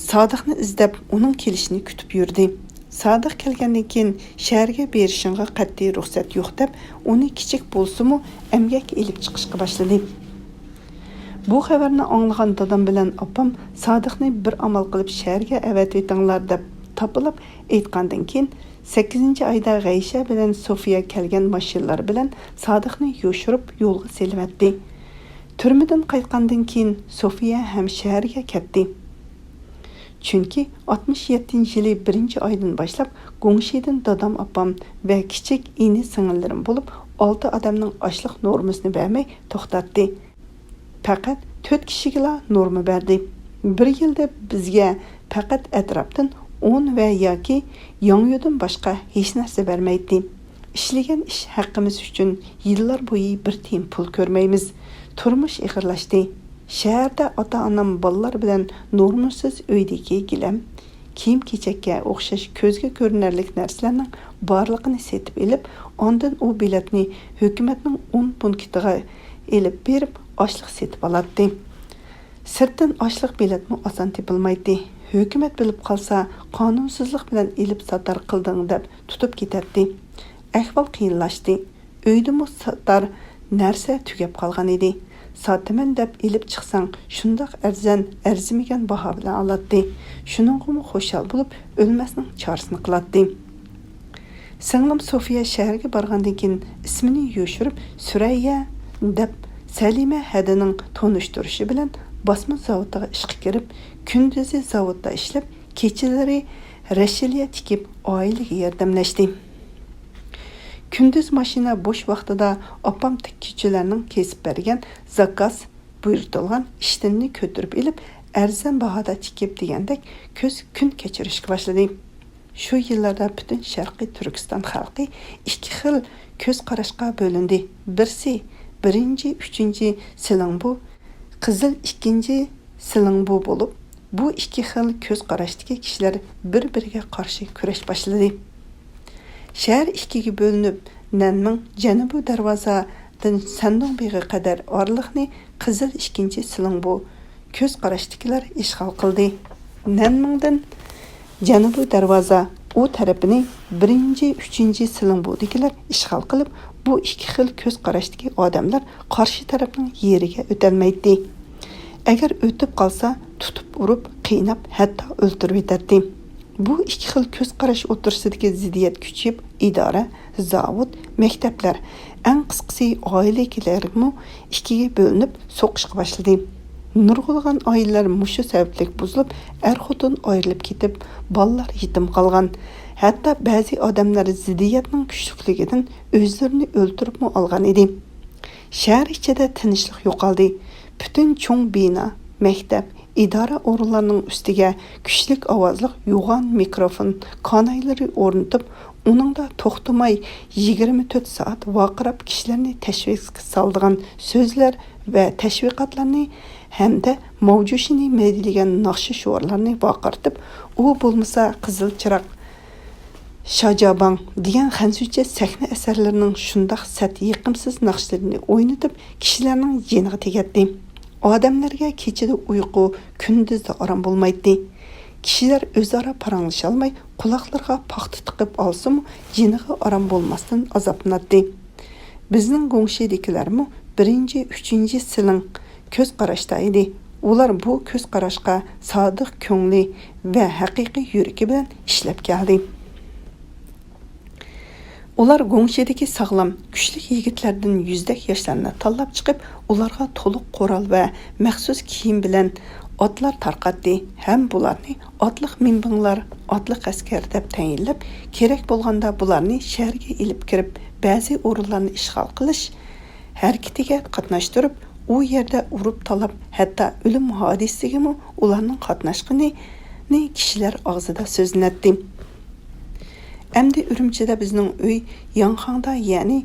سادىقنى ئىزدەپ، ئۇنىڭ كېلىشىنى كۈتۈپ يۈردى. سادىق كەلگەندىن كېيىن، شەھەرگە بېرىشىڭغا قەتئىي رۇخسەت يوق دەپ، ئۇنى كىچىك بولسىمۇ ئەمگەككە ئېلىپ چىقىشقا باشلىدى. بۇ خەۋەرنى ئاڭلىغان دادام بىلەن ئاپام سادىقنى بىر ئامال قىلىپ شەھەرگە ئەۋەتىۋېتىڭلار دەپ تاپىلاپ ئېيتقاندىن كېيىن، سەككىزىنچى ئايدا غەيشە بىلەن سوفىيە كەلگەن ماشىنىلار بىلەن سادىقنى يوشۇرۇپ يولغا سېلىۋەتتى. تۈرمىدىن قايتقاندىن كېيىن سوفىيە ھەم شەھەرگە كەتتى. چۈنكى ئاتمىش يەتتىنچى يىلى بىرىنچى ئايدىن باشلاپ گۇڭشىدىن دادام ئاپام ۋە كىچىك ئىنى سىڭىللىرىم بولۇپ ئالتە ئادەمنىڭ ئاشلىق نورمىسىنى بەرمەي توختاتتى. پەقەت تۆت كىشىگىلا نورما بەردى. بىر يىلدا بىزگە پەقەت ئەتراپتىن ئۇن ۋە ياكى ياڭيۇدىن باشقا ھېچنەرسە بەرمەيتتى. ئىشلىگەن ئىش ھەققىمىز ئۈچۈن يىللار بويى بىر تىيىن پۇل كۆرمەيمىز. تۇرمۇش ئېغىرلاشتى. شەھەردە ئاتا-ئانام بالىلار بىلەن نورمىسىز ئۆيدىكى گىلەم، كىيىم-كېچەككە ئوخشاش كۆزگە كۆرۈنەرلىك نەرسىلەرنىڭ بارلىقىنى سېتىپ ئېلىپ، ئاندىن ئۇ بېلەتنى ھۆكۈمەتنىڭ ئۇن پونكىتىغا ئېلىپ بېرىپ، ئاشلىق سېتىپ ئالاتتى. سىرتتىن ئاشلىق بېلەتمۇ ئاسان تېپىلمايتتى. ھۆكۈمەت بىلىپ قالسا، قانۇنسىزلىق بىلەن ئېلىپ ساتار قىلدىڭ دەپ تۇتۇپ كېتەتتى. ئەھۋال قىيىنلاشتى. ئۆيدىمۇ ساتار نەرسە تۈگەپ قالغان ئىدى. ساتىمەن دەپ ئېلىپ چىقساڭ، شۇنداق ئەرزان، ئەرزىمىگەن باھا بىلەن ئالاتتى. شۇنىڭغىمۇ خۇشال بولۇپ، ئۆلمەسنىڭ چارىسىنى قىلاتتى. سىڭلىم سوفىيە شەھەرگە بارغاندىن كېيىن، ئىسمىنى يوشۇرۇپ، سۈرەييە دەپ، سەلىمە ھەدىنىڭ تونۇشتۇرۇشى بىلەن باسما زاۋۇتىغا ئىشقا كىرىپ، كۈندۈزى زاۋۇتتا ئىشلەپ، كېچىلىرى رەشىلىيە تىكىپ، ئائىلىگە ياردەملەشتى. كۈندۈز ماشىنا بوش ۋاقتىدا ئاپام تىككۈچىلەرنىڭ كېسىپ بەرگەن زاكاز بۇيرۇتۇلغان ئىشتىننى كۆتۈرۈپ ئېلىپ، ئەرزان باھادا تىكىپ دېگەندەك كۆز كۈن كەچۈرۈشكە باشلىدى. شۇ يىللاردا پۈتۈن شەرقىي تۈركىستان خەلقى ئىككى خىل كۆز قاراشقا بۆلۈندى. بىرسى بىرىنچى، ئۈچىنچى سېلىڭبۇ، قىزىل ئىككىنچى سېلىڭبۇ بولۇپ، بۇ ئىككى خىل كۆز قاراشتىكى كىشىلەر بىر-بىرىگە قارشى كۈرەش باشلىدى. شەھەر ئىككىگە بۆلۈنۈپ، نەنمىڭ جەنۇبىي دەرۋازادىن سەندۇڭ بېغى قەدەر ئارىلىقنى قىزىل ئىككىنچى سېلىڭبۇ كۆز قاراشتىكىلەر ئىشغال قىلدى. نەنمىڭدىن جەنۇبىي دەرۋازا ئۇ تەرىپىنى بىرىنچى، ئۈچىنچى سېلىڭبۇدىكىلەر ئىشغال قىلىپ، بۇ ئىككى خىل كۆز قاراشتىكى ئادەملەر قارشى تەرەپنىڭ يېرىگە ئۆتەلمەيتتى. ئەگەر ئۆتۈپ قالسا، تۇتۇپ ئۇرۇپ، قىيناپ، ھەتتا ئۆلتۈرۈۋېتەتتى. بۇ ئىككى خىل كۆز قاراش ئوتتۇرىسىدىكى زىددىيەت كۈچىيىپ، ئىدارە، زاۋۇت، مەكتەپلەر، ئەڭ قىسقىسى ئائىلە ئىككىلەرگىمۇ ئىككىگە بۆلۈنۈپ سوقۇشقا باشلىدى. نۇرغۇنلىغان ئائىلىلەر مۇشۇ سەۋەبلىك بۇزۇلۇپ، ئەر-خوتۇن ئايرىلىپ كېتىپ، بالىلار يېتىم قالغان. ھەتتا بەزى ئادەملەر زىددىيەتنىڭ كۈچلۈكلۈكىدىن ئۆزلىرىنى ئۆلتۈرۈپمۇ ئالغان ئىدى. شەھەر ئىچىدە تىنچلىق يوقالدى. پۈتۈن چوڭ بىنا، مەكتەپ، ئىدارە ئورۇنلارنىڭ ئۈستىگە كۈچلۈك ئاۋازلىق يوغان مىكروفون كانايلىرى ئورنىتىپ، ئۇنىڭدا توختىماي يىگىرمە تۆت سائەت ۋارقىراپ، كىشىلەرنى تەشۋىشكە سالىدىغان سۆزلەر ۋە تەشۋىقاتلارنى ھەمدە ماۋجۇشىنى مەدھىيلىگەن ناخشا شوئارلارنى ۋارقىرىتىپ، ئۇ بولمىسا قىزىل چىراغ، شاجاباڭ دېگەن خەنزۇچە سەھنە ئەسەرلىرىنىڭ شۇنداق سەت يېقىمسىز ناخشىلىرىنى ئوينىتىپ، كىشىلەرنىڭ جېنىغا تېگەتتى. ئادەملەرگە كېچىدە ئۇيقۇ، كۈندۈزدە ئارام بولمايتتى. كىشىلەر ئۆزئارا پاراڭلىشالماي، قۇلاقلىرىغا پاختا تىقىپ ئالسىمۇ، جېنىغا ئارام بولماستىن ئازابلىناتتى. بىزنىڭ گۇڭشىدىكىلەرمۇ بىرىنچى، ئۈچىنچى سىلىڭ كۆز قاراشتا ئىدى. ئۇلار بۇ كۆز قاراشقا سادىق كۆڭلى ۋە ھەقىقىي يۈرىكى بىلەن ئىشلەپ كەلدى. ئۇلار گۇڭشىدىكى ساغلام، كۈچلۈك يىگىتلەردىن يۈزدەك ياشلارنى تاللاپ چىقىپ، ئۇلارغا تولۇق قورال ۋە مەخسۇس كىيىم بىلەن ئاتلار تارقاتتى ھەم بۇلارنى ئاتلىق مىنبىڭلار، ئاتلىق ئەسكەر دەپ تەيىنلەپ، كېرەك بولغاندا بۇلارنى شەھەرگە ئېلىپ كىرىپ، بەزى ئورۇنلارنى ئىشغال قىلىش ھەرىكىتىگە قاتناشتۇرۇپ، ئۇ يەردە ئۇرۇپ تالاپ، ھەتتا ئۆلۈم ھادىسىسىگىمۇ ئۇلارنىڭ قاتناشقىنى كىشىلەر ئاغزىدا سۆزلىنەتتى. ئەمدى ئۈرۈمچىدە بىزنىڭ ئۆي ياڭخاڭدا، يەنى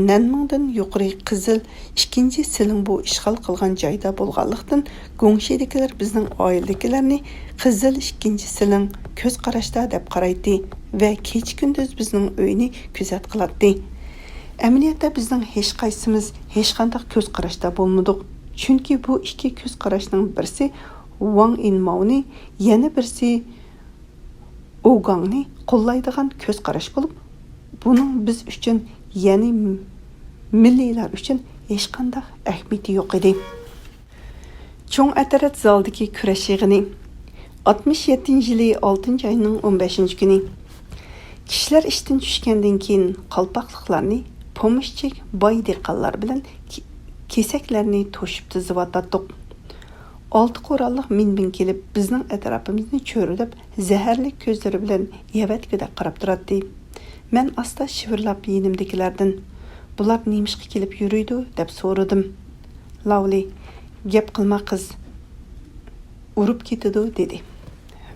نەنمىڭدىن يۇقىرى قىزىل ئىككىنچى سىلىڭبۇ ئىشغال قىلغان جايدا بولغانلىقتىن، گۇڭشىدىكىلەر بىزنىڭ ئائىلىدىكىلەرنى قىزىل ئىككىنچى سىلىڭ كۆز قاراشتا دەپ قارايتتى ۋە كېچە-كۈندۈز بىزنىڭ ئۆينى كۆزەت قىلاتتى. ئەمەلىيەتتە بىزنىڭ ھېچقايسىمىز ھېچقانداق كۆز قاراشتا بولمىدۇق، چۈنكى بۇ ئىككى كۆز قاراشنىڭ بىرسى ۋاڭ ئىنماۋنى، يەنە بىرسى ئوگاڭنى قوللايدىغان كۆز قاراش بولۇپ، بۇنىڭ بىز ئۈچۈن، يەنى مىللىيلار ئۈچۈن ھېچقانداق ئەھمىيىتى يوق ئىدى. چوڭ ئەترەت زالدىكى كۈرەش يىغىنى. ئاتمىش يەتتىنچى يىلى ئالتىنچى ئاينىڭ ئون بەشىنچى كۈنى. كىشىلەر ئىشتىن چۈشكەندىن كېيىن، قالپاقلىقلارنى پومېشچىك باي دېھقانلار بىلەن كې-، كېسەكلەرنى توشۇپ تىزىۋاتاتتۇق. ئالتە قوراللىق مىنبىڭ كېلىپ، بىزنىڭ ئەتراپىمىزنى چۆرىدەپ، زەھەرلىك كۆزلىرى بىلەن يەۋەتكۈدەك قاراپ تۇراتتى. مەن ئاستا شىۋىرلاپ يېنىمدىكىلەردىن، «بۇلار نېمىشقا كېلىپ يۈرىدۇ؟» دەپ سورىدىم. لاۋلى، «گەپ قىلما، قىز. ئۇرۇپ كېتىدۇ» دېدى.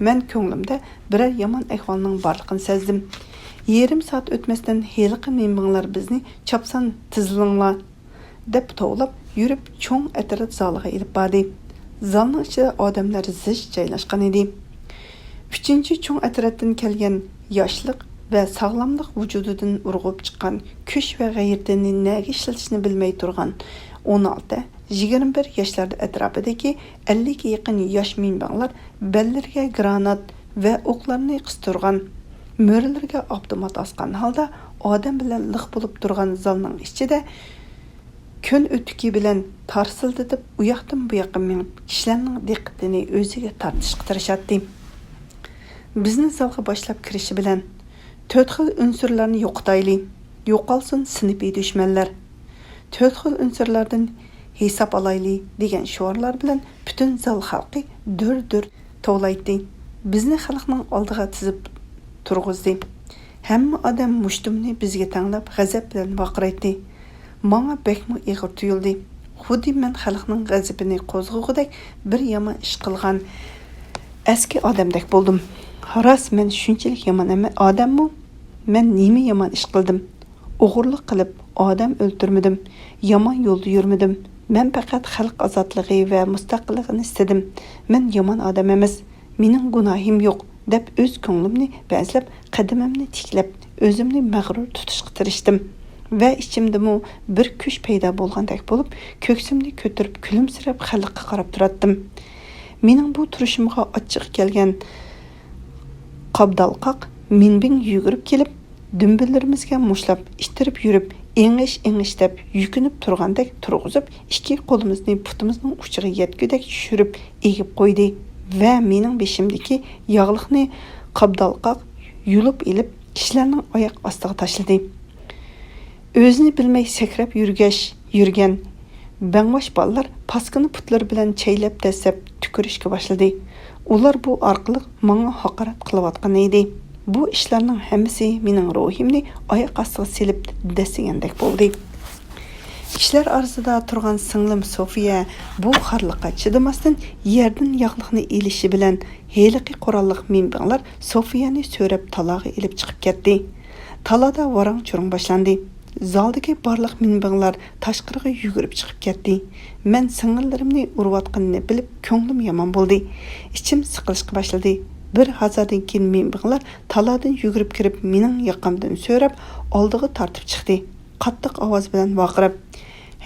مەن كۆڭلۈمدە بىرەر يامان ئەھۋالنىڭ بارلىقىنى سەزدىم. يېرىم سائەت ئۆتمەستىن، ھېلىقى مىنبىڭلار بىزنى چاپسان تىزىلىڭلار دەپ توۋلاپ يۈرۈپ، چوڭ ئەترەت زالىغا ئېلىپ باردى. زالنىڭ ئىچىدە ئادەملەر زىچ جايلاشقان ئىدى. ئۈچىنچى چوڭ ئەترەتتىن كەلگەن ياشلىق ۋە ساغلاملىق ۋۇجۇدىدىن ئۇرغۇپ چىققان كۈچ ۋە غەيرىتىنى نەگە ئىشلىتىشنى بىلمەي تۇرغان ئون ئالتە، يىگىرمە بىر ياشلار ئەتراپىدىكى ئەللىككە يېقىن ياش مىنبىڭلار بەللىرىگە گرانات ۋە ئوقلارنى قىستۇرغان، مۈرىلىرىگە ئاپتومات ئاسقان ھالدا ئادەم بىلەن لىق بولۇپ تۇرغان زالنىڭ ئىچىدە كۈن ئۆتۈكى بىلەن تارسىلدىتىپ، ئۇياقتىن بۇياققا مېڭىپ، كىشىلەرنىڭ دىققىتىنى ئۆزىگە تارتىشقا تىرىشاتتى. بىزنى زالغا باشلاپ كىرىشى بىلەن، «تۆت خىل ئۇنسۇرلارنى يوقىتايلى، يوقالسۇن سىنىپىي دۈشمەنلەر! تۆت خىل ئۇنسۇرلاردىن ھېساب ئالايلى» دېگەن شوئارلار بىلەن پۈتۈن زال خەلقى دۈر-دۈر توۋلايتتى. بىزنى خەلقنىڭ ئالدىغا تىزىپ تۇرغۇزدى. ھەممە ئادەم مۇشتۇمنى بىزگە تەڭلەپ، غەزەپ بىلەن ۋارقىرايتتى. ماڭا بەكمۇ ئېغىر تۇيۇلدى. خۇددى مەن خەلقنىڭ غەزىپىنى قوزغىغۇدەك بىر يامان ئىش قىلغان ئەسكى ئادەمدەك بولدۇم. راست، مەن شۇنچىلىك يامان ئەمە-، ئادەممۇ؟ مەن نېمە يامان ئىش قىلدىم؟ ئوغرىلىق قىلىپ ئادەم ئۆلتۈرمىدىم، يامان يولدا يۈرمىدىم. مەن پەقەت خەلق ئازادلىقى ۋە مۇستەقىللىقىنى ئىستىدىم. مەن يامان ئادەم ئەمەس، مېنىڭ گۇناھىم يوق، دەپ ئۆز كۆڭلۈمنى بەزلەپ، قەدىمىمنى تىكلەپ، ئۆزۈمنى مەغرۇر تۇتۇشقا تىرىشتىم. ۋە ئىچىمدىمۇ بىر كۈچ پەيدا بولغاندەك بولۇپ، كۆكسۈمنى كۆتۈرۈپ، كۈلۈمسىرەپ خەلققە قاراپ تۇراتتىم. مېنىڭ بۇ تۇرۇشۇمغا ئاچچىقى كەلگەن قابدالقاق مىنبىڭ يۈگۈرۈپ كېلىپ، دۈمبىلىرىمىزگە مۇشتلاپ ئىتتىرىپ يۈرۈپ، ئېڭىش، ئېڭىش دەپ يۈكۈنۈپ تۇرغاندەك تۇرغۇزۇپ، ئىككى قولىمىزنى پۇتىمىزنىڭ ئۇچىغا يەتكۈدەك چۈشۈرۈپ ئېگىپ قويدى ۋە مېنىڭ بېشىمدىكى ياغلىقنى قابدالقاق يۇلۇپ ئېلىپ، كىشىلەرنىڭ ئاياق ئاستىغا تاشلىدى. ئۆزىنى بىلمەي سەكرەپ يۈرگەچ، يۈرگەن بەڭباش بالىلار پاسكىنا پۇتلىرى بىلەن چەيلەپ دەسسەپ تۈكۈرۈشكە باشلىدى. ئۇلار بۇ ئارقىلىق ماڭا ھاقارەت قىلىۋاتقان ئىدى. بۇ ئىشلارنىڭ ھەممىسى مېنىڭ روھىمنى ئاياق ئاستىغا سېلىپ دەسسىگەندەك بولدى. كىشىلەر ئارىسىدا تۇرغان سىڭلىم سوفىيە بۇ خارلىققا چىدىماستىن، يەردىن ياغلىقنى ئېلىشى بىلەن، ھېلىقى قوراللىق مىنبىڭلار سوفىيەنى سۆرەپ تالاغا ئېلىپ چىقىپ كەتتى. تالادا ۋاراڭ-چۇرۇڭ باشلاندى. زالدىكى بارلىق مىنبىڭلار تاشقىرىغا يۈگۈرۈپ چىقىپ كەتتى. مەن سىڭىللىرىمنى ئۇرۇۋاتقىنىنى بىلىپ، كۆڭلۈم يامان بولدى. ئىچىم سىقىلىشقا باشلىدى. بىر ھازادىن كېيىن مىنبىڭلار تالادىن يۈگۈرۈپ كىرىپ، مېنىڭ ياقامدىن سۆرەپ، ئالدىغا تارتىپ چىقتى. قاتتىق ئاۋاز بىلەن ۋارقىراپ،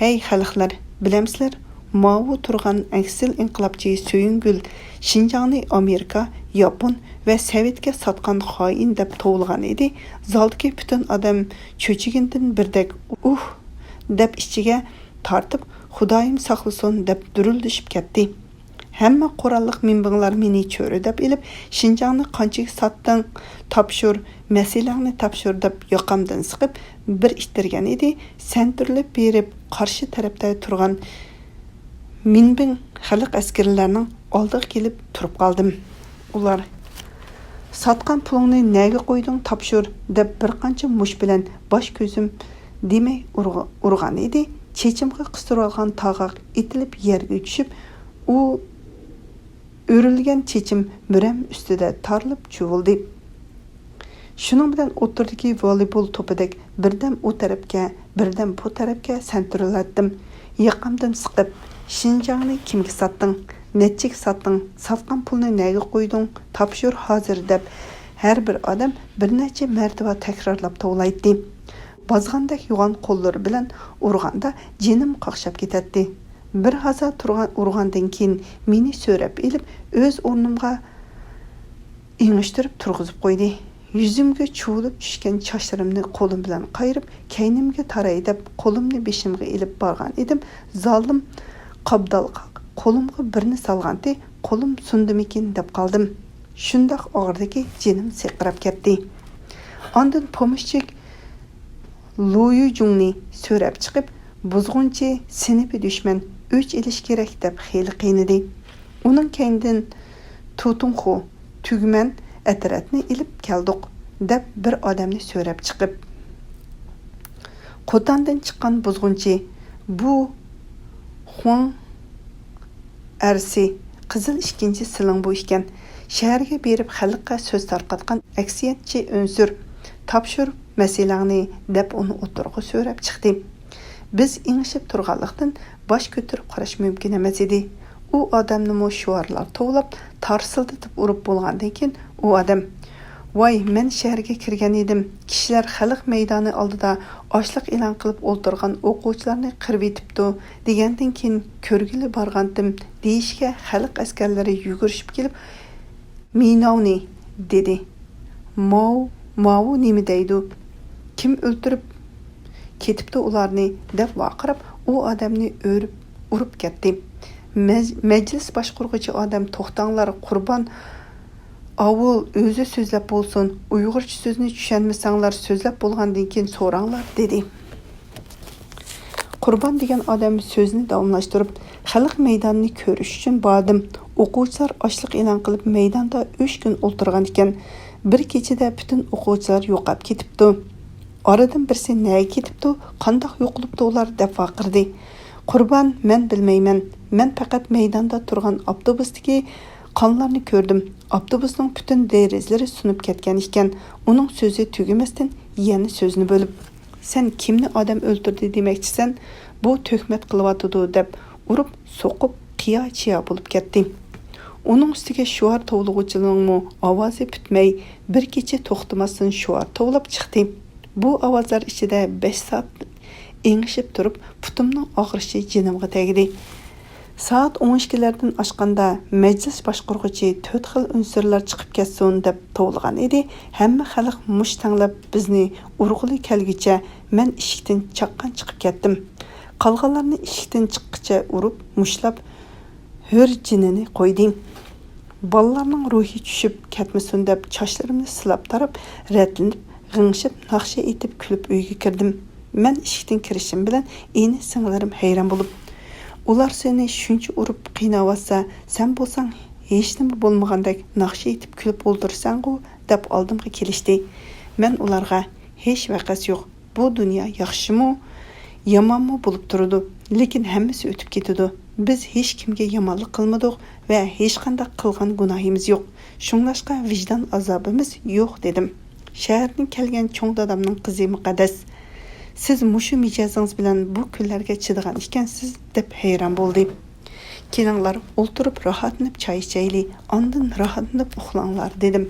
«ھەي خەلقلەر، بىلەمسىلەر، ماۋۇ تۇرغان ئەكسىل ئىنقىلابچى سۆيۈنگۈل شىنجاڭنى ئامېرىكا، ياپون ۋە سوۋېتكە ساتقان خائىن» دەپ توۋلىغان ئىدى. زالدىكى پۈتۈن ئادەم چۆچۈگىنىدىن بىردەك «ئۇھ» دەپ ئىچىگە تارتىپ، خۇدايىم ساقلىسۇن دەپ دۈرۈلدىشىپ كەتتى. ھەممە قوراللىق مىنبىڭلار مېنى چۆرىدەپ ئېلىپ، شىنجاڭنى قانچىگە ساتتىڭ، تاپشۇر، مەسىلەڭنى تاپشۇر دەپ ياقامدىن سىقىپ بىر ئىتتەرگەن ئىدى، سەنتۈرۈلۈپ بېرىپ قارشى تەرەپتە تۇرغان مىنبىڭ خەلق ئەسكەرلەرنىڭ ئالدىغا كېلىپ تۇرۇپ قالدىم. ئۇلار، ساتقان پۇلۇڭنى نەگە قويدۇڭ، تاپشۇر، دەپ بىر قانچە مۇش بىلەن باش كۆزۈم دېمەي ئۇرغ-، ئۇرغان ئىدى. چېچىمغا قىستۇرۇۋالغان تاغاق ئېتىلىپ يەرگە چۈشۈپ، ئۇ ئۆرۈلگەن چېچىم مۈرەم ئۈستىدە تارىلىپ چۇۋۇلدى. شۇنىڭ بىلەن ئوتتۇرىدىكى ۋالىبول توپىدەك بىردەم ئۇ تەرەپكە، بىردەم بۇ تەرەپكە سەنتۈرۈلەتتىم. ياقامدىن سىقىپ، شىنجاڭنى كىمگە ساتتىڭ؟ نەچچىگە ساتتىڭ؟ ساتقان پۇلنى نەگە قويدۇڭ؟ تاپشۇر ھازىر، دەپ ھەر بىر ئادەم بىر نەچچە مەرتىۋە تەكرارلاپ توۋلايتتى. بازغاندەك يوغان قوللىرى بىلەن ئۇرغاندا جېنىم قاقشاپ كېتەتتى. بىر ھازا تۇرغان، ئۇرغاندىن كېيىن مېنى سۆرەپ ئېلىپ، ئۆز ئورنۇمغا ئېڭىشتۈرۈپ تۇرغۇزۇپ قويدى. يۈزۈمگە چۇۋۇلۇپ چۈشكەن چاچلىرىمنى قولۇم بىلەن قايرىپ، كەينىمگە تاراي دەپ، قولۇمنى بېشىمغا ئېلىپ بارغان ئىدىم، زالىم قابدالغا قولۇمغا بىرنى سالغانتى، قولۇم سۇندىمىكىن دەپ قالدىم. شۇنداق ئاغرىدىكى، جېنىم سىرقىراپ كەتتى. ئاندىن پومېشچىك لۇيۈجۇڭنى سۆرەپ چىقىپ، بۇزغۇنچى سىنىپى دۈشمەن، ئۆچ ئېلىش كېرەك، دەپ خېلى قىينىدى. ئۇنىڭ كەينىدىن تۇتۇڭخۇ، تۈگمەن ئەترەتنى ئېلىپ كەلدۇق، دەپ بىر ئادەمنى سۆرەپ چىقىپ، قوتاندىن چىققان بۇزغۇنچى بۇ خۇاڭ ئەرسى، قىزىل ئىككىنچى سىلىڭ بۇ ئىكەن. شەھەرگە بېرىپ خەلققە سۆز تارقاتقان ئەكسىيەتچى ئۈنسۈر، تاپشۇر مەسىلەڭنى، دەپ ئۇنى ئوتتۇرىغا سۆرەپ چىقتى. بىز ئېڭىشىپ تۇرغانلىقتىن، باش كۆتۈرۈپ قاراش مۇمكىن ئەمەس ئىدى. ئۇ ئادەمنىمۇ شوئارلار توۋلاپ، تارسىلدىتىپ ئۇرۇپ بولغاندىن كېيىن، ئۇ ئادەم، ۋاي، مەن شەھەرگە كىرگەن ئىدىم، كىشىلەر خەلق مەيدانى ئالدىدا ئاچلىق ئېلان قىلىپ ئولتۇرغان ئوقۇغۇچىلارنى قىرىۋېتىپتۇ، دېگەندىن كېيىن كۆرگىلى بارغانتىم، دېيىشكە، خەلق ئەسكەرلىرى يۈگۈرۈشۈپ كېلىپ، مىناۋنى، دېدى. ماۋ، ماۋۇ نېمە دەيدۇ؟ كىم ئۆلتۈرۈپ كېتىپتۇ ئۇلارنى؟ دەپ ۋارقىراپ، ئۇ ئادەمنى ئۆرۈپ، ئۇرۇپ كەتتى. مەج-، مەجلىس باشقۇرغۇچى ئادەم، توختاڭلار، قۇربان ئاۋۇل ئۆزى سۆزلەپ بولسۇن، ئۇيغۇرچە سۆزنى چۈشەنمىسەڭلار، سۆزلەپ بولغاندىن كېيىن سوراڭلار، دېدى. قۇربان دېگەن ئادەم سۆزىنى داۋاملاشتۇرۇپ، خەلق مەيدانىنى كۆرۈش ئۈچۈن باردىم. ئوقۇغۇچىلار ئاچلىق ئېلان قىلىپ، مەيداندا ئۈچ كۈن ئولتۇرغان ئىكەن. بىر كېچىدە پۈتۈن ئوقۇغۇچىلار يوقاپ كېتىپتۇ. ئارىدىن بىرسى نەگە كېتىپتۇ، قانداق يوقىلىپتۇ ئۇلار؟ دەپ ۋارقىرىدى. قۇربان، مەن بىلمەيمەن. مەن پەقەت مەيداندا تۇرغان ئاپتوبۇستىكى قانلارنى كۆردۈم. ئاپتوبۇسنىڭ پۈتۈن دېرىزىلىرى سۇنۇپ كەتكەن ئىكەن. ئۇنىڭ سۆزى تۈگىمەستىن يەنە سۆزىنى بۆلۈپ، سەن كىمنى ئادەم ئۆلتۈردى دېمەكچىسەن؟ بۇ تۆھمەت قىلىۋاتىدۇ، دەپ ئۇرۇپ، سوقۇپ، قىيا-چىيا بولۇپ كەتتى. ئۇنىڭ ئۈستىگە شوئار توۋلىغۇچىنىڭمۇ ئاۋازى پۈتمەي، بىر كېچە توختىماستىن شوئار توۋلاپ چىقتى. بۇ ئاۋازلار ئىچىدە بەش سائەت ئېڭىشىپ تۇرۇپ، پۇتۇمنىڭ ئاغرىشى جېنىمغا تەگدى. سائەت ئون ئىككىلەردىن ئاشقاندا، مەجلىس باشقۇرغۇچى تۆت خىل ئۈنسۈرلەر چىقىپ كەتسۇن دەپ توۋلىغان ئىدى. ھەممە خەلق مۇش تەڭلەپ بىزنى ئۇرغىلى كەلگۈچە، مەن ئىشىكتىن چاققان چىقىپ كەتتىم. قالغانلارنى ئىشىكتىن چىققىچە ئۇرۇپ، مۇشلاپ، ھۆر جېنىنى قويدى. بالىلارنىڭ روھى چۈشۈپ كەتمىسۇن دەپ، چاچلىرىمنى سىلاپ تاراپ، رەتلىنىپ، غىڭشىپ، ناخشا ئېيتىپ، كۈلۈپ ئۆيگە كىردىم. مەن ئىشىكتىن كىرىشىم بىلەن ئىنى-سىڭىللىرىم ھەيران بولۇپ، ئۇلار سېنى شۇنچە ئۇرۇپ قىيناۋاتسا، سەن بولساڭ ھېچنېمە بولمىغاندەك ناخشا ئېيتىپ كۈلۈپ ئولتۇرىسەنغۇ، دەپ ئالدىمغا كېلىشتى. مەن ئۇلارغا، ھېچ ۋەقەسى يوق. بۇ دۇنيا ياخشىمۇ، يامانمۇ بولۇپ تۇرىدۇ، لېكىن ھەممىسى ئۆتۈپ كېتىدۇ. بىز ھېچكىمگە يامانلىق قىلمىدۇق ۋە ھېچقانداق قىلغان گۇناھىمىز يوق. شۇڭلاشقا ۋىجدان ئازابىمىز يوق، دېدىم. شەھەردىن كەلگەن چوڭ دادامنىڭ قىزى مۇقەددەس، سىز مۇشۇ مىجەزىڭىز بىلەن بۇ كۈنلەرگە چىدىغان ئىكەنسىز، دەپ ھەيران بولدى. كېلىڭلار، ئولتۇرۇپ راھەتلىنىپ چاي ئىچەيلى، ئاندىن راھەتلىنىپ ئۇخلاڭلار، دېدىم.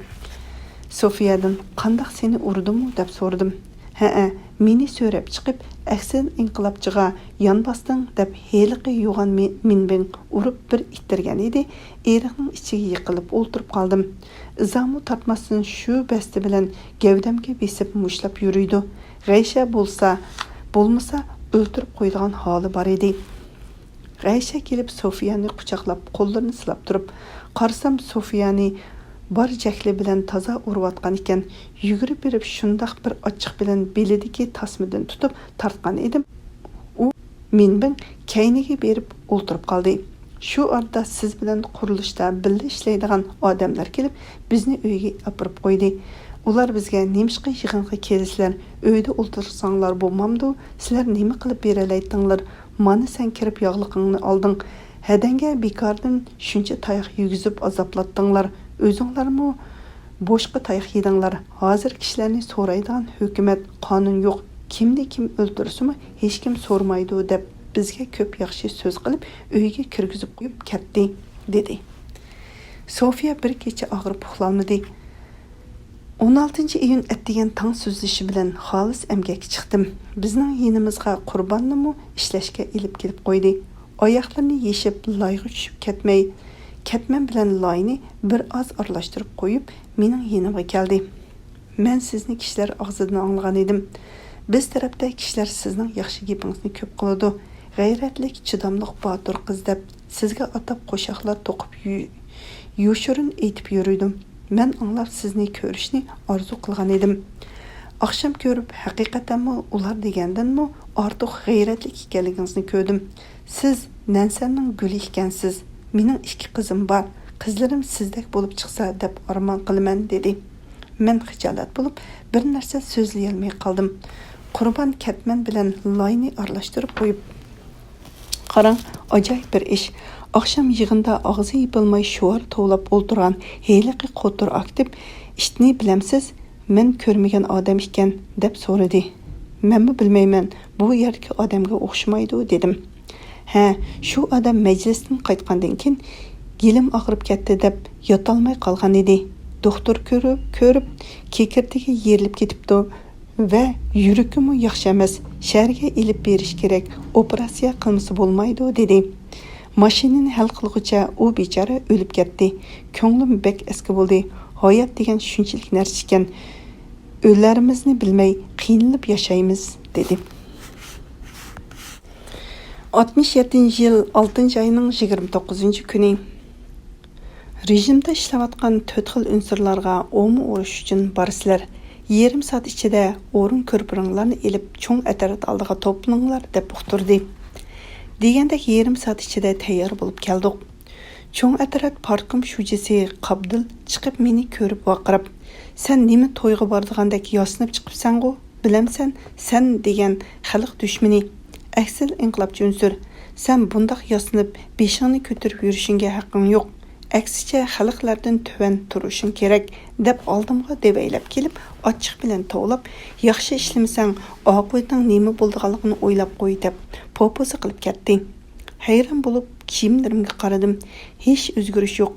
سوفىيەدىن، قانداق، سېنى ئۇردىمۇ؟ دەپ سورىدىم. ھەئە، مېنى سۆرەپ چىقىپ، ئەكسىدىن ئىنقىلابچىغا يان باستىڭ، دەپ ھېلىقى يوغان مى-، مىنبىڭ ئۇرۇپ بىر ئىتتەرگەن ئىدى، ئېرىقنىڭ ئىچىگە يىقىلىپ ئولتۇرۇپ قالدىم. ئىزامۇ تارتماستىن شۇ بەستى بىلەن گەۋدەمگە بېسىپ مۇشلاپ يۈرىدۇ. غەيشە بولسا، بولمىسا، ئۆلتۈرۈپ قويىدىغان ھالى بار ئىدى. غەيشە كېلىپ سوفىيانى قۇچاقلاپ، قوللىرىنى سىلاپ تۇرۇپ، قارىسام سوفىيانى بار جەھلى بىلەن تازا ئۇرۇۋاتقان ئىكەن. يۈگۈرۈپ بېرىپ شۇنداق بىر ئاچچىق بىلەن بېلىدىكى تاسمىدىن تۇتۇپ تارتقان ئىدىم. ئۇ مىنبىڭ كەينىگە بېرىپ ئولتۇرۇپ قالدى. شۇ ئارىدا سىز بىلەن قۇرۇلۇشتا بىللە ئىشلەيدىغان ئادەملەر كېلىپ، بىزنى ئۆيگە ئاپىرىپ قويدى. ئۇلار بىزگە، «نېمىشقا يىغىنغا كېلىسىلەر؟ ئۆيدە ئولتۇرساڭلار بولمامدۇ؟ سىلەر نېمە قىلىپ بېرەلەيتتىڭلار؟ مانا سەن كىرىپ ياغلىقىڭنى ئالدىڭ. ھەدەڭگە بىكاردىن شۇنچە تاياق يېگۈزۈپ ئازابلاتتىڭلار. ئۆزۈڭلارمۇ بوشقا تاياق يېدىڭلار. ھازىر كىشىلەرنى سورايدىغان ھۆكۈمەت، قانۇن يوق. كىمنى كىم ئۆلتۈرسىمۇ ھېچكىم سورىمايدۇ» دەپ، بىزگە كۆپ ياخشى سۆز قىلىپ، ئۆيگە كىرگۈزۈپ قويۇپ كەتتى، دېدى. سوفىيا بىر كېچە ئاغرىپ ئۇخلالمىدى. ئون ئالتىنچى ئىيۇن ئەتىگەن تاڭ سۈزۈلۈشى بىلەن خالىس ئەمگەككە چىقتىم. بىزنىڭ يېنىمىزغا قۇرباننىمۇ ئىشلەشكە ئېلىپ كېلىپ قويدى. ئاياغلىرىنى يېشىپ، لايغا چۈشۈپ كەتمەي، كەتمەن بىلەن لاينى بىر ئاز ئارىلاشتۇرۇپ قويۇپ، مېنىڭ يېنىمغا كەلدى. مەن سىزنى كىشىلەر ئاغزىدىن ئاڭلىغان ئىدىم. بىز تەرەپتە كىشىلەر سىزنىڭ ياخشى گېپىڭىزنى كۆپ قىلىدۇ. غەيرەتلىك، چىداملىق، باتۇر قىز دەپ، سىزگە ئاتاپ قوشاقلار توقۇپ يو-، يوشۇرۇن ئېيتىپ يۈرىدۇ. مەن ئاڭلاپ سىزنى كۆرۈشنى ئارزۇ قىلغان ئىدىم. ئاخشام كۆرۈپ، ھەقىقەتەنمۇ ئۇلار دېگەندىنمۇ ئارتۇق غەيرەتلىك ئىكەنلىكىڭىزنى كۆردۈم. سىز نەنسەننىڭ گۈلى ئىكەنسىز. مېنىڭ ئىككى قىزىم بار. قىزلىرىم سىزدەك بولۇپ چىقسا دەپ ئارمان قىلىمەن، دېدى. مەن خىجالەت بولۇپ، بىر نەرسە سۆزلىيەلمەي قالدىم. قۇربان كەتمەن بىلەن لاينى ئارىلاشتۇرۇپ قويۇپ، قاراڭ، ئاجايىپ بىر ئىش. ئاخشام يىغىندا ئاغزى يېپىلماي شوئار توۋلاپ ئولتۇرغان ھېلىقى قوتۇر ئاكتىپ، «ئىتنى بىلەمسىز؟ مەن كۆرمىگەن ئادەم ئىكەن» دەپ سورىدى. مەنمۇ بىلمەيمەن، بۇ يەردىكى ئادەمگە ئوخشىمايدۇ، دېدىم. ھە، شۇ ئادەم مەجلىستىن قايتقاندىن كېيىن، گېلىم ئاغرىپ كەتتى دەپ ياتالماي قالغان ئىدى. دوختۇر كۆرۈپ، كۆرۈپ، كېكىرتىكى يېرىلىپ كېتىپتۇ ۋە يۈرىكىمۇ ياخشى ئەمەس، شەھەرگە ئېلىپ بېرىش كېرەك، ئوپېراتسىيە قىلمىسا بولمايدۇ، دېدى. ماشىنىنى ھەل قىلغۇچە ئۇ بىچارە ئۆلۈپ كەتتى. كۆڭلۈم بەك ئەسكى بولدى. ھايات دېگەن شۇنچىلىك نەرسە ئىكەن. ئۆلەرمىزنى بىلمەي قىينىلىپ ياشايمىز، دېدى. ئاتمىش يەتتىنچى يىل ئالتىنچى ئاينىڭ يىگىرمە توققۇزىنچى كۈنى. رېژىمدا ئىشلەۋاتقان تۆت خىل ئۇنسۇرلارغا ئومۇ ئۇرۇش ئۈچۈن بارىسىلەر. يېرىم سائەت ئىچىدە ئورۇن كۆرپىلىرىڭلارنى ئېلىپ، چوڭ ئەترەت ئالدىغا توپلىنىڭلار، دەپ ئۇقتۇردى. دېگەندەك يېرىم سائەت ئىچىدە تەييار بولۇپ كەلدۇق. چوڭ ئەترەت پارتكوم شۇجىسى قابدىل چىقىپ مېنى كۆرۈپ ۋارقىراپ، «سەن نېمە تويغا بارىدىغاندەك ياسىنىپ چىقىپسەنغۇ؟ بىلەمسەن، سەن دېگەن خەلق دۈشمىنى، ئەكسىل ئىنقىلابچى ئۇنسۇر. سەن بۇنداق ياسىنىپ بېشىڭنى كۆتۈرۈپ يۈرۈشۈڭگە ھەققىڭ يوق. ئەكسىچە خەلقلەردىن تۆۋەن تۇرۇشۇڭ كېرەك» دەپ ئالدىمغا دېۋەيلەپ كېلىپ، ئاچچىق بىلەن توۋلاپ، «ياخشى ئىشلىمىسەڭ ئاقىۋىتىنىڭ نېمە بولىدىغانلىقىنى ئويلاپ قوي» دەپ پوپوزا قىلىپ كەتتى. ھەيران بولۇپ كىيىملىرىمگە قارىدىم. ھېچ ئۆزگىرىش يوق.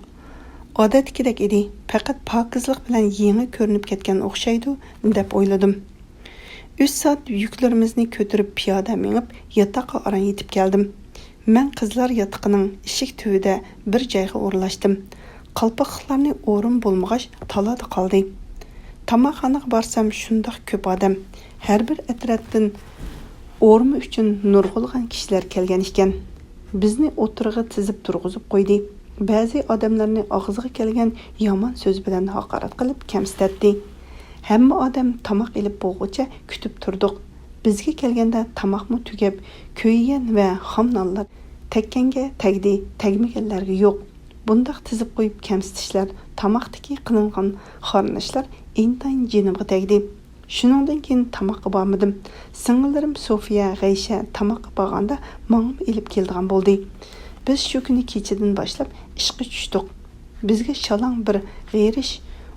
ئادەتتىكىدەك ئىدى، پەقەت پاكىزلىق بىلەن يېڭى كۆرۈنۈپ كەتكەن ئوخشايدۇ، دەپ ئويلىدىم. ئۈچ سائەت يۈكلىرىمىزنى كۆتۈرۈپ پىيادە مېڭىپ، ياتاققا ئاران يېتىپ كەلدىم. مەن قىزلار ياتىقىنىڭ ئىشىك تۈۋىدە بىر جايغا ئورۇنلاشتىم. قالپاقلىقلارنى ئورۇن بولمىغاچ، تالادا قالدى. تاماقخانىغا بارسام، شۇنداق كۆپ ئادەم. ھەر بىر ئەترەتتىن ئورما ئۈچۈن نۇرغۇنلىغان كىشىلەر كەلگەن ئىكەن. بىزنى ئوتتۇرىغا تىزىپ تۇرغۇزۇپ قويدى. بەزى ئادەملەرنى ئاغزىغا كەلگەن يامان سۆز بىلەن ھاقارەت قىلىپ كەمسىتەتتى. ھەممە ئادەم تاماق ئېلىپ بولغۇچە كۈتۈپ تۇردۇق. بىزگە كەلگەندە تاماقمۇ تۈگەپ، كۆيگەن ۋە خام نانلار تەگكەنگە تەگدى، تەگمىگەنلەرگە يوق. بۇنداق تىزىپ قويۇپ كەمسىتىشلەر، تاماقتىكى قىلىنغان خارلىنىشلار ئىنتايىن جېنىمغا تەگدى. شۇنىڭدىن كېيىن تاماققا بارمىدىم. سىڭىللىرىم سوفىيە، غەيشە تاماققا بارغاندا ماڭىمۇ ئېلىپ كېلىدىغان بولدى. بىز شۇ كۈنى كېچىدىن باشلاپ ئىشقا چۈشتۇق. بىزگە شالاڭ بىر غېرىش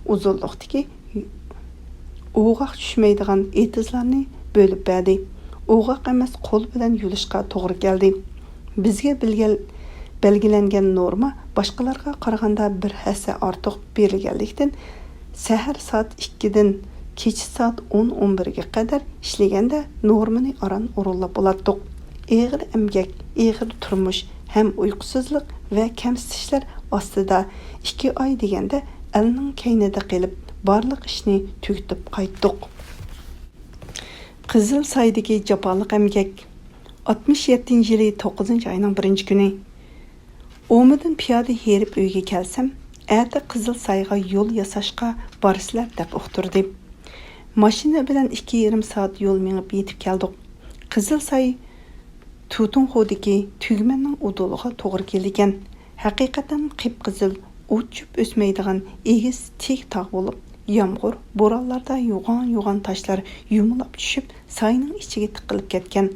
ئۇزۇنلۇقتىكى ئوغاق چۈشمەيدىغان ئېتىزلارنى بۆلۈپ بەردى. ئوغاق ئەمەس، قول بىلەن يۇلۇشقا توغرا كەلدى. بىزگە بىلگەن، بەلگىلەنگەن نورما باشقىلارغا قارىغاندا بىر ھەسسە ئارتۇق بېرىلگەنلىكتىن، سەھەر سائەت ئىككىدىن كېچە سائەت ئون، ئون بىرگە قەدەر ئىشلىگەندە نورمىنى ئاران ئورۇنلاپ بولاتتۇق. ئېغىر ئەمگەك، ئېغىر تۇرمۇش ھەم ئۇيقۇسىزلىق ۋە كەمسىتىشلەر ئاستىدا ئىككى ئاي دېگەندە ئەلنىڭ كەينىدە قېلىپ، بارلىق ئىشنى تۈگىتىپ قايتتۇق. قىزىل سايدىكى جاپالىق ئەمگەك. ئاتمىش يەتتىنچى يىلى توققۇزىنچى ئاينىڭ بىرىنچى كۈنى ئومىدىن پىيادە ھېرىپ ئۆيگە كەلسەم، ئەتە قىزىل سايغا يول ياساشقا بارىسىلەر دەپ ئۇقتۇردى. ماشىنا بىلەن ئىككى يېرىم سائەت يول مېڭىپ يېتىپ كەلدۇق. قىزىل ساي تۇتۇڭخۇدىكى تۈگمەننىڭ ئۇدۇلىغا توغرا كېلىدىكەن. ھەقىقەتەن قىپقىزىل، ئوت-چۆپ ئۆسمەيدىغان ئېگىز تىك تاغ بولۇپ، يامغۇر، بورانلاردا يوغان-يوغان تاشلار يۇمىلاپ چۈشۈپ، ساينىڭ ئىچىگە تىقىلىپ كەتكەن.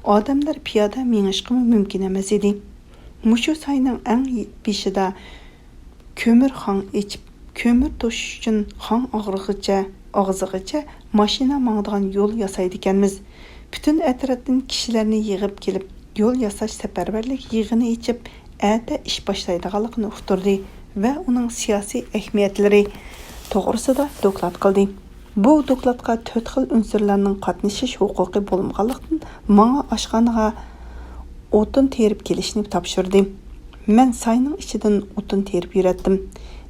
ئادەملەر پىيادە مېڭىشقىمۇ مۇمكىن ئەمەس ئىدى. مۇشۇ ساينىڭ ئەڭ بېشىدا كۆمۈر خاڭ ئېچىپ، كۆمۈر توشۇش ئۈچۈن خاڭ ئاغرىغىچە، ئاغزىغىچە ماشىنا ماڭىدىغان يول ياسايدىكەنمىز. پۈتۈن ئەترەتتىن كىشىلەرنى يىغىپ كېلىپ، يول ياساش سەپەرۋەرلىك يىغىنى ئېچىپ، ئەتە ئىش باشلايدىغانلىقىنى ئۇقتۇردى ۋە ئۇنىڭ سىياسىي ئەھمىيەتلىرى توغرىسىدا دوكلات قىلدى. بۇ دوكلاتقا تۆت خىل ئۇنسۇرلارنىڭ قاتنىشىش ھوقۇقى بولمىغانلىقتىن، ماڭا ئاشخانىغا ئوتۇن تېرىپ كېلىشنى تاپشۇردى. مەن ساينىڭ ئىچىدىن ئوتۇن تېرىپ يۈرەتتىم.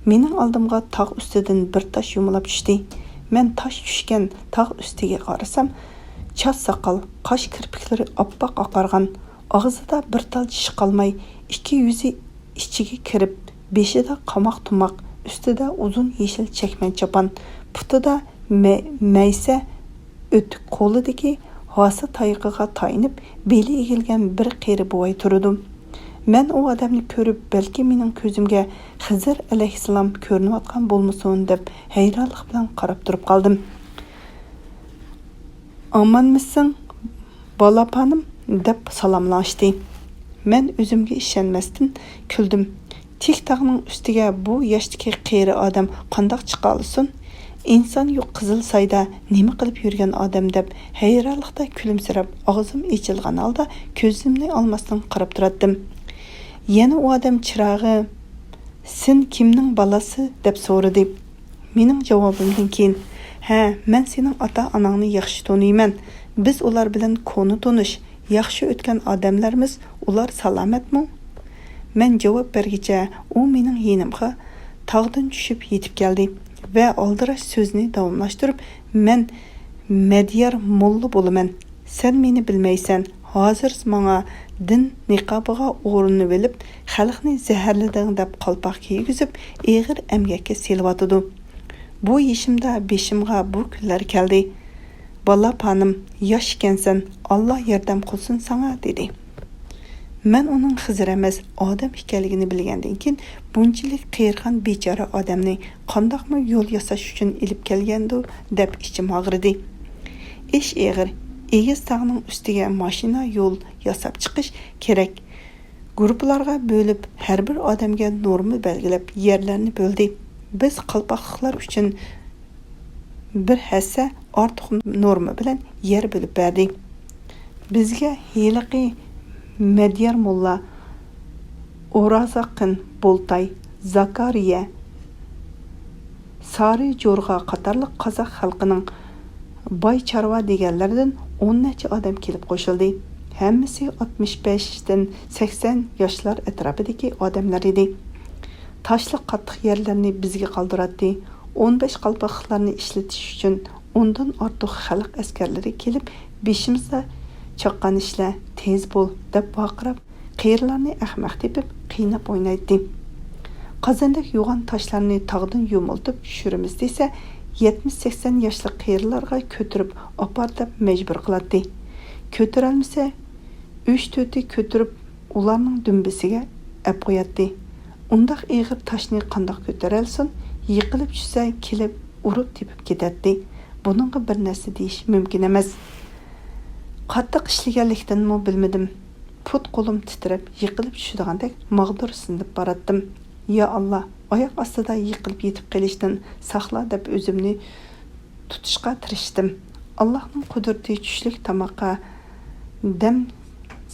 مېنىڭ ئالدىمغا تاغ ئۈستىدىن بىر تاش يۇمىلاپ چۈشتى. مەن تاش چۈشكەن تاغ ئۈستىگە قارىسام، چاچ ساقال، قاش كىرپىكلىرى ئاپئاق ئاقارغان، ئاغزىدا بىر تال چىش قالماي، ئىككى يۈزى ئىچىگە كىرىپ، بېشىدا قاماق تۇماق، ئۈستىدە ئۇزۇن يېشىل چەكمەن چاپان، پۇتىدا مە-، مەيسە ئۆتۈك، قولىدىكى ھاسا تايىقىغا تايىنىپ، بېلى ئېگىلگەن بىر قېرى بوۋاي تۇرىدۇ. مەن ئۇ ئادەمنى كۆرۈپ، بەلكى مېنىڭ كۆزۈمگە خىزىر ئەلەيھىسسالام كۆرۈنۈۋاتقان بولمىسۇن دەپ ھەيرانلىق بىلەن قاراپ تۇرۇپ قالدىم. «ئامانمىسەن، بالاپانىم؟» دەپ سالاملاشتى. مەن ئۆزۈمگە ئىشەنمەستىن كۈلدۈم. تىك تاغنىڭ ئۈستىگە بۇ ياشتىكى قېرى ئادەم قانداق چىقالىسۇن؟ ئىنسان يوق قىزىل سايدا نېمە قىلىپ يۈرگەن ئادەم دەپ ھەيرانلىقتا كۈلۈمسىرەپ، ئاغزىم ئېچىلغان ھالدا كۆزۈمنى ئالماستىن قاراپ تۇراتتىم. يەنە ئۇ ئادەم چىراغى، «سەن كىمنىڭ بالاسى؟» دەپ سورىدى. مېنىڭ جاۋابىمدىن كېيىن، «ھە، مەن سېنىڭ ئاتا-ئاناڭنى ياخشى تونۇيمەن. بىز ئۇلار بىلەن كونا تونۇش، ياخشى ئۆتكەن ئادەملەرمىز، ئۇلار سالامەتمۇ؟» مەن جاۋاب بەرگىچە، ئۇ مېنىڭ يېنىمغا تاغدىن چۈشۈپ يېتىپ كەلدى ۋە ئالدىراش سۆزىنى داۋاملاشتۇرۇپ، «مەن مەديار موللا بولىمەن. سەن مېنى بىلمەيسەن. ھازىر ماڭا دىن نىقابىغا ئورىنىۋېلىپ، خەلقنى زەھەرلىدىڭ دەپ قالپاق كىيگۈزۈپ، ئېغىر ئەمگەككە سېلىۋاتىدۇ. بۇ يېشىمدا بېشىمغا بۇ كۈنلەر كەلدى. بالاپانىم، ياش ئىكەنسەن، ئاللا ياردەم قىلسۇن ساڭا» دېدى. مەن ئۇنىڭ خىزىر ئەمەس، ئادەم ئىكەنلىكىنى بىلگەندىن كېيىن، بۇنچىلىك قېرىغان بىچارە ئادەمنى قانداقمۇ يول ياساش ئۈچۈن ئېلىپ كەلگەندۇ دەپ ئىچىم ئاغرىدى. ئىش ئېغىر، ئېگىز تاغنىڭ ئۈستىگە ماشىنا يول ياساپ چىقىش كېرەك. گۇرۇپپىلارغا بۆلۈپ، ھەر بىر ئادەمگە نورما بەلگىلەپ، يەرلەرنى بۆلدى. بىز قالپاقلىقلار ئۈچۈن بىر ھەسسە ئارتۇق نورما بىلەن يەر بۆلۈپ بەردى. بىزگە ھېلىقى مەديار موللا، ئورازاقىن بولتاي، زاكارىيە، سارى جورغا قاتارلىق قازاق خەلقىنىڭ باي چارۋا دېگەنلىرىدىن ئون نەچچە ئادەم كېلىپ قوشۇلدى. ھەممىسى ئاتمىش بەشتىن سەكسەن ياشلار ئەتراپىدىكى ئادەملەر ئىدى. تاشلىق قاتتىق يەرلەرنى بىزگە قالدۇراتتى. ئون بەش قالپاقلىقلارنى ئىشلىتىش ئۈچۈن ئوندىن ئارتۇق خەلق ئەسكەرلىرى كېلىپ، بېشىمىزدا چاققان ئىشلە، تېز بول دەپ ۋارقىراپ، قېرىلارنى ئەخمەق تېپىپ قىيناپ ئوينايتتى. قازاندەك يوغان تاشلارنى تاغدىن يۇمۇلتۇپ چۈشۈرىمىز دېسە، يەتمىش سەكسەن ياشلىق قېرىلارغا كۆتۈرۈپ ئاپار دەپ مەجبۇر قىلاتتى. كۆتۈرەلمىسە، ئۈچ تۆتى كۆتۈرۈپ ئۇلارنىڭ دۈمبىسىگە ئەپ قوياتتى. ئۇنداق ئېغىر تاشنى قانداق كۆتۈرەلسۇن، يىقىلىپ چۈشسە كېلىپ ئۇرۇپ تېپىپ كېتەتتى. بۇنىڭغا بىر نەرسە دېيىش مۇمكىن ئەمەس. قاتتىق ئىشلىگەنلىكتىنمۇ بىلمىدىم. پۇت-قولۇم تىترەپ، يىقىلىپ چۈشىدىغاندەك ماغدۇرسىنىپ باراتتىم. يا ئاللا، ئاياق ئاستىدا يىقىلىپ يېتىپ قېلىشتىن ساقلا دەپ ئۆزۈمنى تۇتۇشقا تىرىشتىم. ئاللاھنىڭ قۇدرىتى چۈشلۈك تاماققا دەم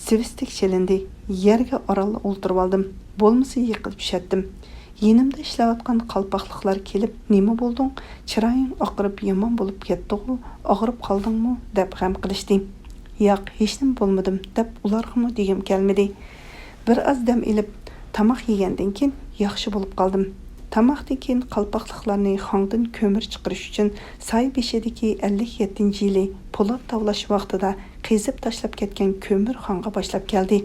سېۋىستەك چېلىندى. يەرگە ئارانلا ئولتۇرۇۋالدىم. بولمىسا يىقىلىپ چۈشەتتىم. يېنىمدا ئىشلەۋاتقان قالپاقلىقلار كېلىپ، «نېمە بولدۇڭ؟ چىرايىڭ ئاقىرىپ يامان بولۇپ كەتتىغۇ، ئاغرىپ قالدىڭمۇ؟» دەپ غەم قىلىشتى. «ياق، ھېچنېمە بولمىدىم» دەپ ئۇلارغىمۇ دېگۈم كەلمىدى. بىر ئاز دەم ئېلىپ، تاماق يېگەندىن كېيىن ياخشى بولۇپ قالدىم. تاماقتىن كېيىن قالپاقلىقلارنى خاڭدىن كۆمۈر چىقىرىش ئۈچۈن ساي بېشىدىكى ئەللىك يەتتىنچى يىلى پولات تاۋلاش ۋاقتىدا قېزىپ تاشلاپ كەتكەن كۆمۈر خاڭغا باشلاپ كەلدى.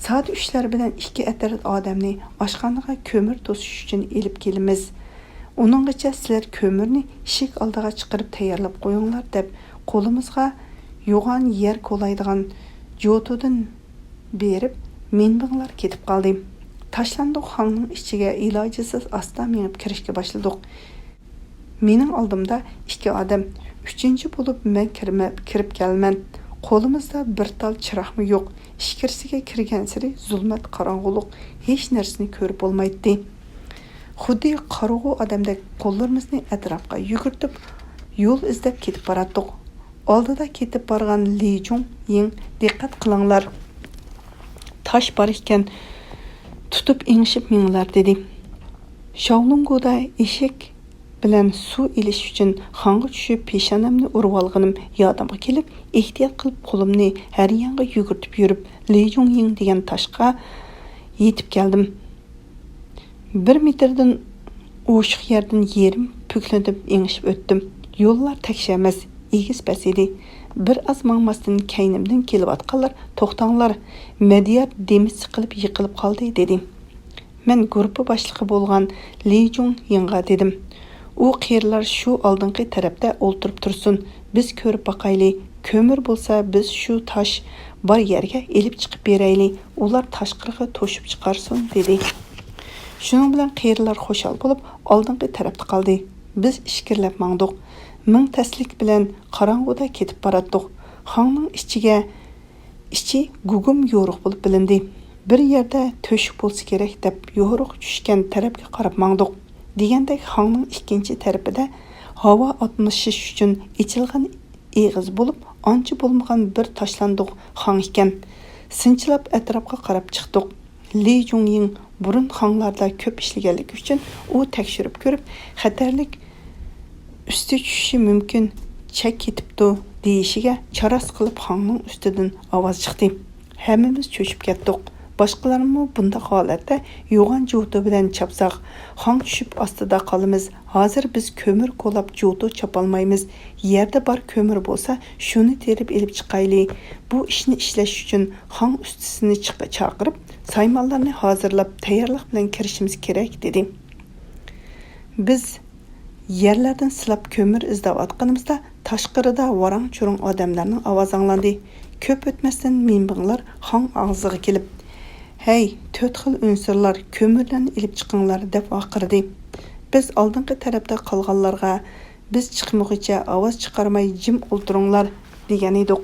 سائەت ئۈچلەر بىلەن ئىككى ئەترەت ئادەمنى ئاشخانىغا كۆمۈر توشۇش ئۈچۈن ئېلىپ كېلىمىز. ئۇنىڭغىچە سىلەر كۆمۈرنى ئىشىك ئالدىغا چىقىرىپ تەييارلاپ قويۇڭلار، دەپ قولىمىزغا يوغان يەر كولايدىغان جوتۇدىن بېرىپ، مىنبىڭلار كېتىپ قالدى. تاشلاندۇق خاڭنىڭ ئىچىگە ئىلاجىسىز ئاستا مېڭىپ كىرىشكە باشلىدۇق. مېنىڭ ئالدىمدا ئىككى ئادەم، ئۈچىنچى بولۇپ مەن كىرمە-، كىرىپ كەلىمەن. قولىمىزدا بىر تال چىراغمۇ يوق. ئىچكىرىسىگە كىرگەنسېرى زۇلمەت، قاراڭغۇلۇق، ھېچ نەرسىنى كۆرۈپ بولمايتتى. خۇددى قارىغۇ ئادەمدەك قوللىرىمىزنى ئەتراپقا يۈگۈرتۈپ، يول ئىزدەپ كېتىپ باراتتۇق. ئالدىدا كېتىپ بارغان لى جۇڭ يىڭ، دىققەت قىلىڭلار، تاش بار ئىكەن، تۇتۇپ ئېڭىشىپ مېڭىڭلار، دېدى. شاۋلۇڭگۇدا ئېشەك بىلەن سۇ ئېلىش ئۈچۈن خاڭغا چۈشۈپ، پېشانەمنى ئۇرۇۋالغىنىم يادىمغا كېلىپ، ئېھتىيات قىلىپ قولۇمنى ھەر يانغا يۈگۈرتۈپ يۈرۈپ، لى جۇڭ يىڭ دېگەن تاشقا يېتىپ كەلدىم. بىر مېتىردىن ئوشۇق يەردىن يېرىم پۈكلىنىپ ئېڭىشىپ ئۆتتۈم. يوللار تەكشى ئەمەس، ئېگىز-پەس ئىدى. بىر ئاز ماڭماستىن كەينىمدىن كېلىۋاتقانلار، «توختاڭلار، مەدىيار دېمى سىقىلىپ يىقىلىپ قالدى» دېدى. مەن گۇرۇپپا باشلىقى بولغان لى جۇڭ يىڭغا دېدىم. «ئۇ قېرىلار شۇ ئالدىنقى تەرەپتە ئولتۇرۇپ تۇرسۇن، بىز كۆرۈپ باقايلى، كۆمۈر بولسا بىز شۇ تاش بار يەرگە ئېلىپ چىقىپ بېرەيلى، ئۇلار تاشقىرىغا توشۇپ چىقارسۇن» دېدى. شۇنىڭ بىلەن قېرىلار خۇشال بولۇپ ئالدىنقى تەرەپتە قالدى. بىز ئىچكىرىلەپ ماڭدۇق. مىڭ تەسلىك بىلەن قاراڭغۇدا كېتىپ باراتتۇق. خاڭنىڭ ئىچىگە ئىچى گۇگۇم يورۇق بولۇپ بىلىندى. بىر يەردە تۆشۈك بولسا كېرەك دەپ يورۇق چۈشكەن تەرەپكە قاراپ ماڭدۇق. دېگەندەك خاڭنىڭ ئىككىنچى تەرىپىدە ھاۋا ئاتمىشىش ئۈچۈن ئېچىلغان ئېغىز بولۇپ، ئانچە بولمىغان بىر تاشلاندۇق خاڭ ئىكەن. سىنچىلاپ ئەتراپقا قاراپ چىقتۇق. لى جۇڭيىڭ بۇرۇن خاڭلاردا كۆپ ئىشلىگەنلىكى ئۈچۈن ئۇ تەكشۈرۈپ كۆرۈپ، خەتەرلىك ئۈستى چۈشۈشى مۇمكىن، چەك كېتىپتۇ دېيىشىگە چاراسى قىلىپ خاڭنىڭ ئۈستىدىن ئاۋاز چىقتى. ھەممىمىز چۆچۈپ كەتتۇق. باشقىلارمۇ بۇنداق ھالەتتە يوغان جوتۇ بىلەن چاپساق، خاڭ چۈشۈپ ئاستىدا قالىمىز. ھازىر بىز كۆمۈر كولاپ جوتۇ چاپالمايمىز. يەردە بار كۆمۈر بولسا، شۇنى تېرىپ ئېلىپ چىقايلى. بۇ ئىشنى ئىشلەش ئۈچۈن خاڭ ئۇستىسىنى چىق-، چاقىرىپ، سايمانلارنى ھازىرلاپ، تەييارلىق بىلەن كىرىشىمىز كېرەك، دېدى. بىز يەرلەردىن سىلاپ كۆمۈر ئىزدەۋاتقىنىمىزدا، تاشقىرىدا ۋاراڭ-چۇرۇڭ ئادەملەرنىڭ ئاۋازى ئاڭلاندى. كۆپ ئۆتمەستىن مىنبىڭلار خاڭ ئاغزىغا كېلىپ، «ھەي، تۆت خىل ئۇنسۇرلار، كۆمۈرلەرنى ئېلىپ چىقىڭلار» دەپ ۋارقىرىدى. بىز ئالدىنقى تەرەپتە قالغانلارغا، «بىز چىقمىغۇچە ئاۋاز چىقارماي جىم ئولتۇرۇڭلار» دېگەن ئىدۇق.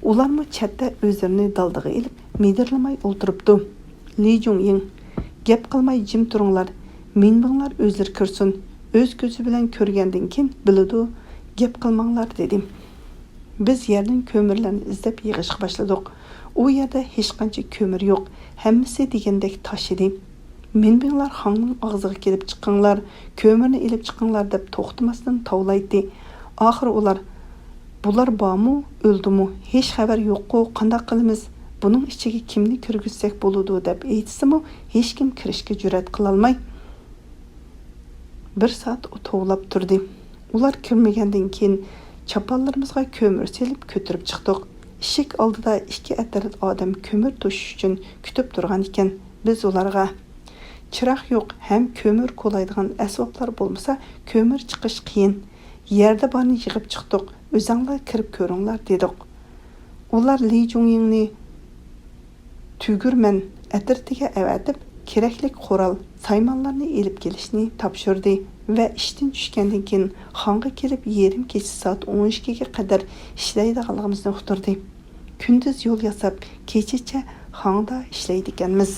ئۇلارمۇ چەتتە ئۆزلىرىنى دالدىغا ئېلىپ، مىدىرلىماي ئولتۇرۇپتۇ. لى جۇڭيىڭ، «گەپ قىلماي جىم تۇرۇڭلار، مىنبىڭلار ئۆزلىرى كىرسۇن، ئۆز كۆزى بىلەن كۆرگەندىن كېيىن بىلىدۇ، گەپ قىلماڭلار» دېدى. بىز يەردىن كۆمۈرلەرنى ئىزدەپ يىغىشقا باشلىدۇق. ئۇ يەردە ھېچقانچە كۆمۈر يوق، ھەممىسى دېگەندەك تاش ئىدى. مىنبىڭلار خاڭنىڭ ئاغزىغا كېلىپ، «چىقىڭلار، كۆمۈرنى ئېلىپ چىقىڭلار» دەپ توختىماستىن تاۋلايتتى. ئاخىرى ئۇلار، «بۇلار بارمۇ، ئۆلدىمۇ؟ ھېچ خەۋەر يوققۇ، قانداق قىلىمىز؟ بۇنىڭ ئىچىگە كىمنى كىرگۈزسەك بولىدۇ؟» دەپ ئېيتسىمۇ، ھېچكىم كىرىشكە جۈرئەت قىلالماي، بىر سائەت توۋلاپ تۇردى. ئۇلار كىرمىگەندىن كېيىن، چاپانلىرىمىزغا كۆمۈر سېلىپ كۆتۈرۈپ چىقتۇق. ئىشىك ئالدىدا ئىككى ئەترەت ئادەم كۆمۈر توشۇش ئۈچۈن كۈتۈپ تۇرغان ئىكەن. بىز ئۇلارغا، «چىراغ يوق ھەم كۆمۈر كولايدىغان ئەسۋابلار بولمىسا، كۆمۈر چىقىش قىيىن. يەردە بارنى يىغىپ چىقتۇق، ئۆزەڭلار كىرىپ كۆرۈڭلار» دېدۇق. ئۇلار لى جۇڭيىڭنى تۈگۈرمەن ئەترىتىگە ئەۋەتىپ، كېرەكلىك قورال، سايمانلارنى ئېلىپ كېلىشنى تاپشۇردى ۋە ئىشتىن چۈشكەندىن كېيىن، خاڭغا كېلىپ، يېرىم كېچە سائەت ئون ئىككىگە قەدەر ئىشلەيدىغانلىقىمىزنى ئۇقتۇردى. كۈندۈز يول ياساپ، كېچىچە خاڭدا ئىشلەيدىكەنمىز.